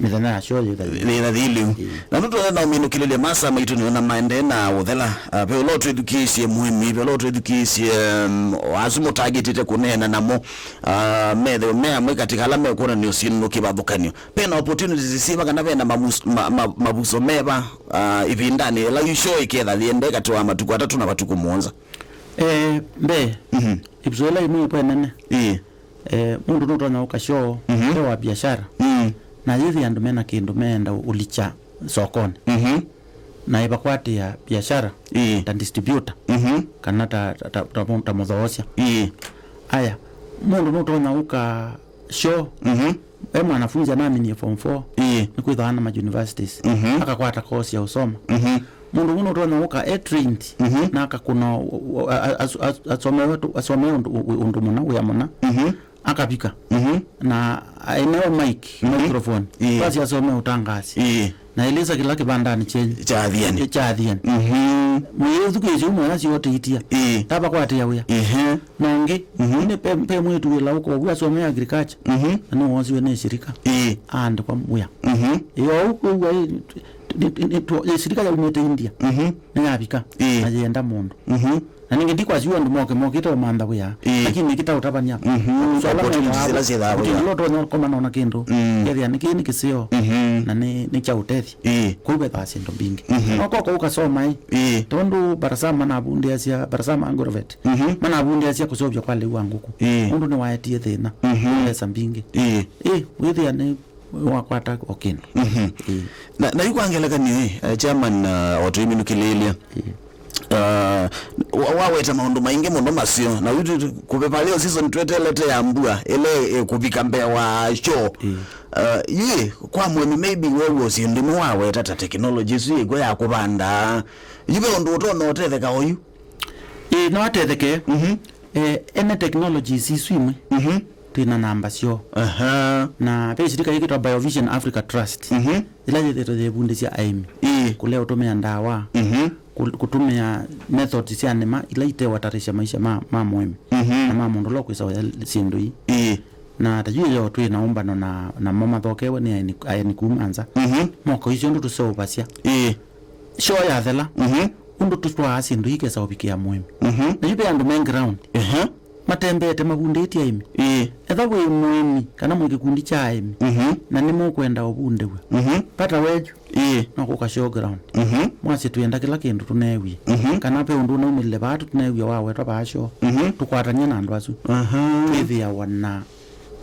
Mĩthenya ya show yĩthathĩ. Nĩthathĩlĩu. Ĩĩ. Na nũtwenda ũminũkĩlĩlya masa maitũ nĩona maendee na ũthela. Ah, ve ũla ũtwĩthukĩĩsye mũĩmi, ve ũla ũtwĩthukĩĩsye, um, asu mũtangĩtĩte kũneena namo. Ah, methĩwe me amwe katĩ ka ala mekwona nĩ ũsĩnũkĩ vathũkanyo. Vena opportunities syĩva kana vena mamus- ma- ma- mavuso meva, ah, ĩvindanĩ ĩla yu show ĩketha yĩendee katĩ wa matukũ atatũ na matukũ mũonza? Eh, mbee, Mhm. ĩvuso ĩla ĩmwe ĩkwe nene. Ĩĩ. Eh, mũndũ nũtonya ũka show, Mhm. ve wa biashara. Mm. Na yĩthĩ andũ mena kĩndũ meenda ũlikya sokonĩ. Mhm. Na ĩvakwatĩa biashara Ĩĩ. ta distributor, Mhm. kana ta, ta, ta, ta, ta mũthoosya. Ĩĩ. Aya, mũndũ nũtonya ũka show, Mhm. e mwanafunzi anaminie form four, Ĩĩ. nĩkwĩthawa na ma universities. Mhm. Akakwata course ya ũsoma. Mhm. Mũndũ ũmwe nũtonya ũka e trained, Mhm. na akakũna, o- o- a- a- as- as- asomee ũndũ- asomee ũndũ- ũ- ũndũ mũna, wĩa mũna. Mhm. Akavika. Mhm. Na aenewa mic, Mhm. microphone. Ĩĩ. Basi asome ũtangasi. Ĩĩ. Na ĩlĩsa kĩla kĩvandanĩ kyenyu. Kya athiani. Kya athiani. Mhm. Mwĩĩthukĩĩsya ũmwe asyote itia. Ĩĩ. Tavakwatĩa wĩa. Ehe. Na ũngĩ, Mhm. nĩ pe, pe mwĩĩtu wĩla ũko, ũu asomea agriculture. Mhm. Na nĩwoosiwe nĩ shirika. Ĩĩ. Aandĩkwa wĩa. Mhm. Ĩyo ũu kũu aĩ, nĩ, nĩ, nĩ, tũ- ĩ, sirikali yaumĩte India Mhm. Nĩyavika Ĩĩ. Na yenda mũndũ. Mhm. Na ningĩ ndikwasiwa andũ moke mokĩte ũmantha wĩa. Ĩĩ. Lakini nĩkĩtaũtavany'a Mhm. Opportunities ila syĩthaa wĩa. Ũtonya kũmana na kĩndũ Mm. kethĩa nĩ kĩĩ nĩ kĩseo Mhm. Na nĩ, nĩ kya ũtethya. Ĩĩ. Kũu vethaa syĩndũ mbingĩ Mhm. No koko ũkasoma ĩ Ĩĩ. Tondũ Barasama manavundĩasya, Barasama Agrovet Mhm. Manavundĩasya kũseũvya kwa lĩu wa ngũkũ Ĩĩ. Ũndũ nĩwaetie thĩna Mhm. Mbesa mbingĩ Ĩĩ. Ĩ, wĩthĩa nĩ wakwata o kĩndũ. Mhm. Ĩĩ. Na, na yu kwa ngelekany'o ĩ, eh, chairman, uh, o tũiminũkĩlĩĩlya. Ĩĩ. Uh, wa- waweta maũndũ maingĩ mũno maseo na yu tu- kũvepa leo season twetelete ya mbua ĩle ĩkũvika mbee wa show. Ĩĩ. Uh, yu ĩ, kwa mũĩmi maybe wew'o syĩndũ imwe waweta ta technology ĩsu yĩkw'o ya kũvanda, yu ve ũndũ ũtonya ũtetheka oyu? Ĩĩ, no atetheke. Mhm. Eh, ene technologies isu imwe Mhm. Twĩ na namba syoo. Aha. Na ve shirika yĩkĩtwa Biovision Africa Trust Mhm. Ĩla yĩthĩtwe yĩvundĩsya aĩmi Ĩĩ. Kũlea ũtũmĩa ndawa Mhm. Kũ- kũtũmĩa methods sya nĩma ila itewatarisha maisha ma, ma mũĩmi Mhm. Na ma mũndũ ũla ũkwĩsa ũya syĩndũ ii Ĩĩ. Na ta yu yo twĩ na ũmbano na, namo mathokewe nĩ aeni, aeni kuma nza Mhm. Moko icio ndũ tũseũvasya Ĩĩ. Show yathela Mhm. Ũndũ tũtwaa syĩndũ ikesa ũvikĩa mũĩmi Mhm. Na yu ve andũ me ground Ehe. Matembeete mavundĩtye aĩmi Ĩĩ. Etha wĩ mũĩmi kana mwĩ kĩkundi kya aĩmi Mhm. Na nĩmũkwenda ũvundĩw'a Mhm. Vata wenyu Ĩĩ. No kũka show ground Mhm. Mwasye twĩenda kĩla kĩndũ tũneewie Mhm. Kana ve ũndũ ũnaumĩlile vaa tũneew'a wawetwa vaa show Mhm. Tũkwatany'e na andũ asu Aha. Twĩthĩawa na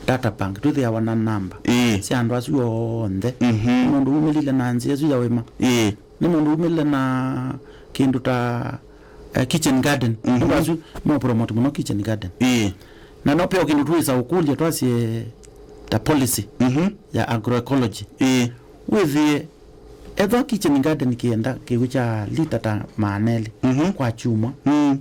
data bank twĩthĩawa na namba Ĩĩ. Sya andũ asu onthe Mhm. Mũndũ umĩlile na nzĩa ĩsu ya wĩma Ĩĩ. Nĩ mũndũ umĩlile na kĩndũ ta eh, kitchen garden Mhm. Andũ asu mo promote mũno kitchen garden Ĩĩ. Na no peo kĩndũ twĩsa ũkũlya twasye ta policy Mhm. Ya agroecology Ĩĩ. Wĩthĩe etha kitchen garden kĩenda kĩw'ũ kya lita ta maana elĩ Mhm. Kwa kyumwa Mm.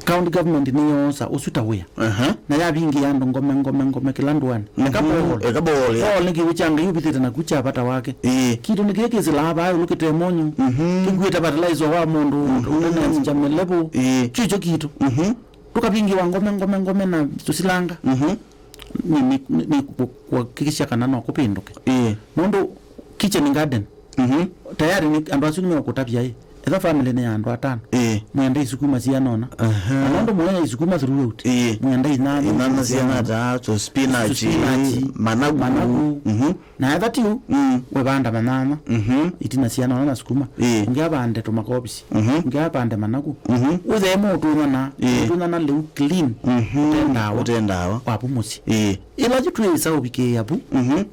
County government nĩyoosa ũsu ta wĩa Aha. Na yavingĩa andũ ngome ngome ngome kĩla ndũanĩ eka Mhm. Borehole Eka borehole, yeah. Borehole nĩ kĩw'ũ kya Ngai ũvithĩte naku kya vata wake Ĩĩ. Kĩndũ nĩ kĩĩ kĩsĩlaa vaa ĩũlũ kĩte monyu Mhm. Kĩkuĩte fertilizer wa mũndũ Mhm. Ũtenenzi kya mĩlevũ Ĩĩ. Kĩkyo kitũ Mhm. Tũkavingĩwa ngome ngome ngome na tũsilanga Mhm. Nĩ, nĩ, nĩ, nĩ kũ- kũhakikisha kana no kũvĩndũke Ĩĩ. Nũndũ kitchen garden Mhm. Tayari nĩ andũ asu nĩmekũtavya ĩ etha family nĩ ya andũ atano Ĩĩ. Mwenda isukuma sianona Aha. Na nũndũ mũya isukuma throughout Ĩĩ. Mwenda inyanya Inyanya siana ta tũ spinach, Tũ spinach, managu. Managu. Mhm. Na etha tiu Mm. Wevanda manyanya Mhm. Itina sianona na sukuma Ĩĩ. Ũngĩ avande tũmakobisi Mhm. Ũngĩ avande managu Mhm. Ũthee mũũtũnyana Ĩĩ. Ũtũnyana lĩu clean Mhm. Ũtendawa Ũtendawa. Wavu mũsyĩ Ĩĩ. Ĩla yu twĩsa ũvikĩĩa vu Mhm.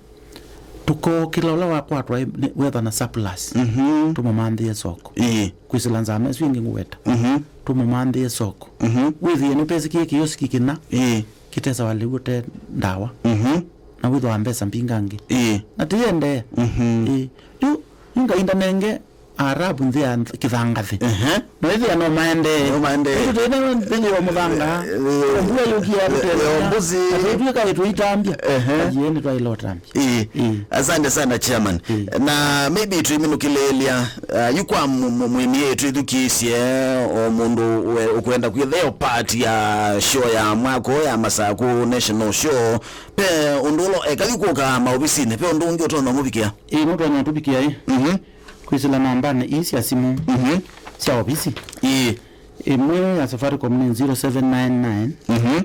Tũkokĩla ũla wakwatwa ĩ- nĩ- wetha na surplus Mhm. Tũmũmanthĩe soko Ĩĩ. Kwĩsĩla nzama ĩsu ĩngĩ ngũweta Mhm. Tũmũmanthĩe soko Mhm. Wĩthĩe nĩtwesĩkie kĩosiki kĩna Ĩĩ. Kĩtesawa lĩu ũte ndawa Mhm. Na wĩthwa mbesa mbingangĩ Ĩĩ. Na tĩyendee Mhm. Ĩĩ. Yu yu Ngai ndanenge Aarabu nthĩ ya nth- kĩthangathĩ Ehe. No ĩthĩa no maendee No maendee. Ĩsu twĩna nthĩnĩ wa mũthanga Eh, eh, mbua yũkia eh, eh, mbuzi. Atwĩtwĩka ĩtũitambya Ehe. Ajieni twailotambya Ĩĩ. Ĩĩ. Asante sana chairman Ĩĩ. Na maybe tũiminũkĩlĩĩlya uh, yu kwa mu- mu- mwĩmi ĩtwĩthukĩĩsye o mũndũ we- ũkwenda kwĩthĩa part ya show ya mwako ya Masaku National Show pe ũndũ ũla eka yu kũka maovisinĩ pe ũndũ ũngĩ ũtonya mũvikĩa Ĩĩ nũtonya tũvikĩa ĩ Mhm. Kwĩsĩla nambanĩ ii sya simũ Mhm. Sya ovisi. Ĩĩ. Ĩmwe ya Safaricom nĩ zero seven nine nine, Mhm.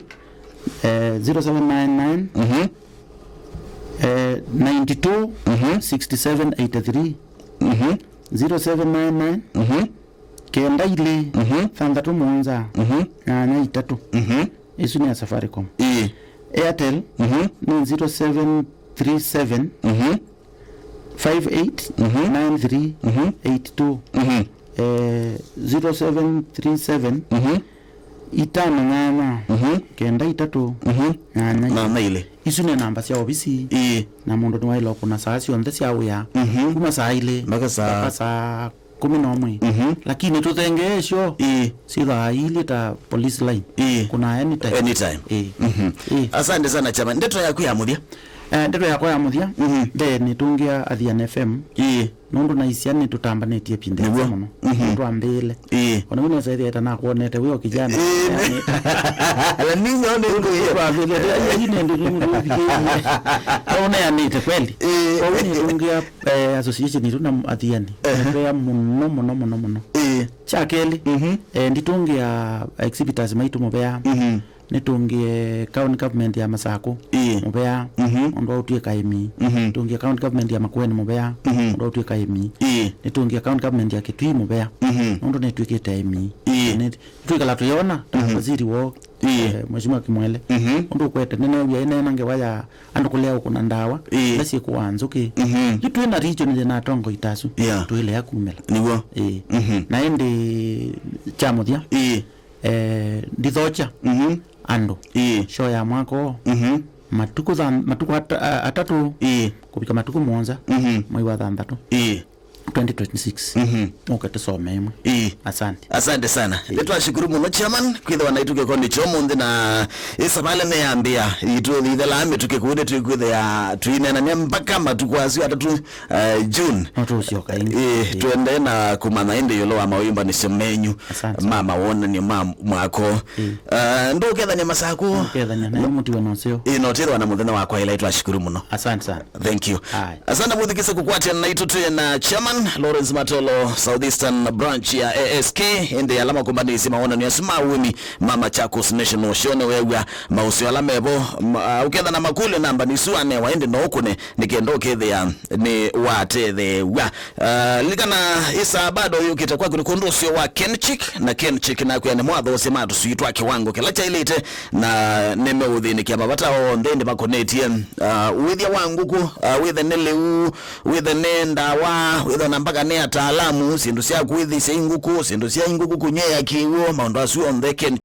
eh, zero seven nine nine, Mhm. eh, nine two, Mhm. six seven eight three. Mhm. Zero seven nine nine, Mhm. kenda ilĩ, Mhm. thanthatũ mũonza, Mhm. nyanya itatũ. Mhm. Ĩsu nĩ ya Safaricom. Ĩĩ. Airtel Mhm. nĩ zero seven three seven, Mhm. five eight nine three eight two. Mhm. Eh, zero seven three seven, Mhm. itano nyanya, Mhm. kenda itatũ, Mhm. nyanya. Nyanya ilĩ. Isu nĩ namba sya ovisi. Ĩĩ. Na mũndũ nĩwaĩle kũna saa syonthe sya wĩa. Mhm. Kuma saa ilĩ Mpaka saa mpaka saa kũmi na ũmwe. Mhm. Lakini tũthengee syo Ĩĩ. Syĩthwaa ilĩ ta police line. Ĩĩ. Kuna anytime. Anytime. Ĩĩ. Mhm. Ĩĩ. Asante sana chama. Ndeto yaku ya mũthya? Eh, ndeto yakwa ya mũthya. Mhm. Mbee nĩtũngĩa Athiani F M. Ĩĩ. Nũndũ naisya nĩtũtambanĩtye ĩvinda Nĩw'o. ĩasa mũno. Mhm. Nĩtwambĩĩle. Ĩĩ. Ona wĩ nesa ĩthĩa ĩtanakwonete wĩ o kijana. Ĩĩ. Yaani, Na ninya nĩ ngũie. Twambĩĩle, ĩĩ, nĩ ndĩ nĩmũthũvikĩie. Aũneanĩte kweli. Ĩĩ. Kwoou nĩtũngĩa, eh, association itũ na athiani. Ehe. Mavea mũno, mũno, mũno, mũno. Ĩĩ. Kya kelĩ, Mhm. eh, nditũngĩa exhibitors maitũ mũvea. Mhm. Nĩtũngĩe county government ya Masakũ Ĩĩ. mũvea Mhm. ũndũ wa ũtw'ĩka aĩmi. Mhm. Tũngĩe county government ya Makueni mũvea Mhm. ũndũ wa ũtw'ĩka aĩmi. Ĩĩ. Nĩtũngĩe county government ya Kitui mũvea Mhm. ũndũ nĩtw'ĩkĩte aĩmi. Ĩĩ. Nĩ- Twĩkala tũyona ta Mhm. waziri woo Ĩĩ. eh, Mheshimiwa Kimwele Mhm. ũndũ ũkwete nĩneew'a ĩneena ngewa ya andũ kũlea ũkũna ndawa Ĩĩ. ila syĩkũaa nzũkĩ. Mhm. Yu twĩ na region yĩ na atongoi ta asu Yeah. twĩlea kumĩla. Nĩw'o. Ĩĩ. Mhm. Na ĩndĩ kya mũthya Ĩĩ. eh, ndithokya Mhm. andũ Ĩĩ. show ya mwaka ũũ Mhm. matukũ than- matukũ at- a- atatũ Ĩĩ. kũvika matukũ mũonza Mhm. mwei wa thanthatũ Ĩĩ. twenty twenty-six Mhm. ũke tũsome ĩmwe Ĩĩ. Asante. Asante sana. Nĩtwashukuru mũno chairman kwĩthĩwa naitũ kĩkonĩ kya ũmũnthĩ na ĩsavalĩ nĩyambĩa itũthithelaa mĩtũkĩ kũu nĩtwĩkwĩthĩa twĩneenany'a mpaka matukũ asu atatũ eh, June. No tũũsyoka ĩngĩ. Eh, Ĩĩ. Twende na kũmanya ĩndĩ ĩũlũ wa mawĩmbanĩsyo menyu Asante. Ma mawonany'o ma mwako. Ĩĩ. Eh, ndũkethany'a Masakũ. Ũkethany'a na mũtiwe na ũseo. Ĩĩ, no tĩthwa na mũthenya wakwa ĩla itwashukuru mũno. Asante sana. Thank you. Aye. Asante mũthikise kũkwatya naitũ twĩ na chairman Lawrence Matolo, Southeastern Branch ya A S K, ĩndĩ ala makombanĩsye mawonany'o asu ma ũĩmi ma Machakos National Show nĩweew'a maũseo ala mevo. Ma- uh, ũketha na makũlyo namba nĩsu anewa ĩndĩ no ũkũne nĩ kenda ũkethĩa nĩ watetheew'a. Uh, lilikana ĩsaa bado yũkĩte kwaku nĩ kũndũ ũseo wa Kenchic na Kenchic nakwĩa nĩ mwathoosye ma tũswii twa kĩwango kĩla kyaĩlĩte na nĩmeũthĩnĩkĩa mavata onthe ĩndĩ makonetye uh, wĩthya wa ngũkũ uh, wĩthe nĩ lĩu wĩthe nĩ ndawa wĩthe ona mpaka nĩ ataalamu syĩndũ sya kwĩthĩsya ingũkũ syĩndũ sya ingũkũ kũnywea kĩw'ũ maũndũ asu onthe Ken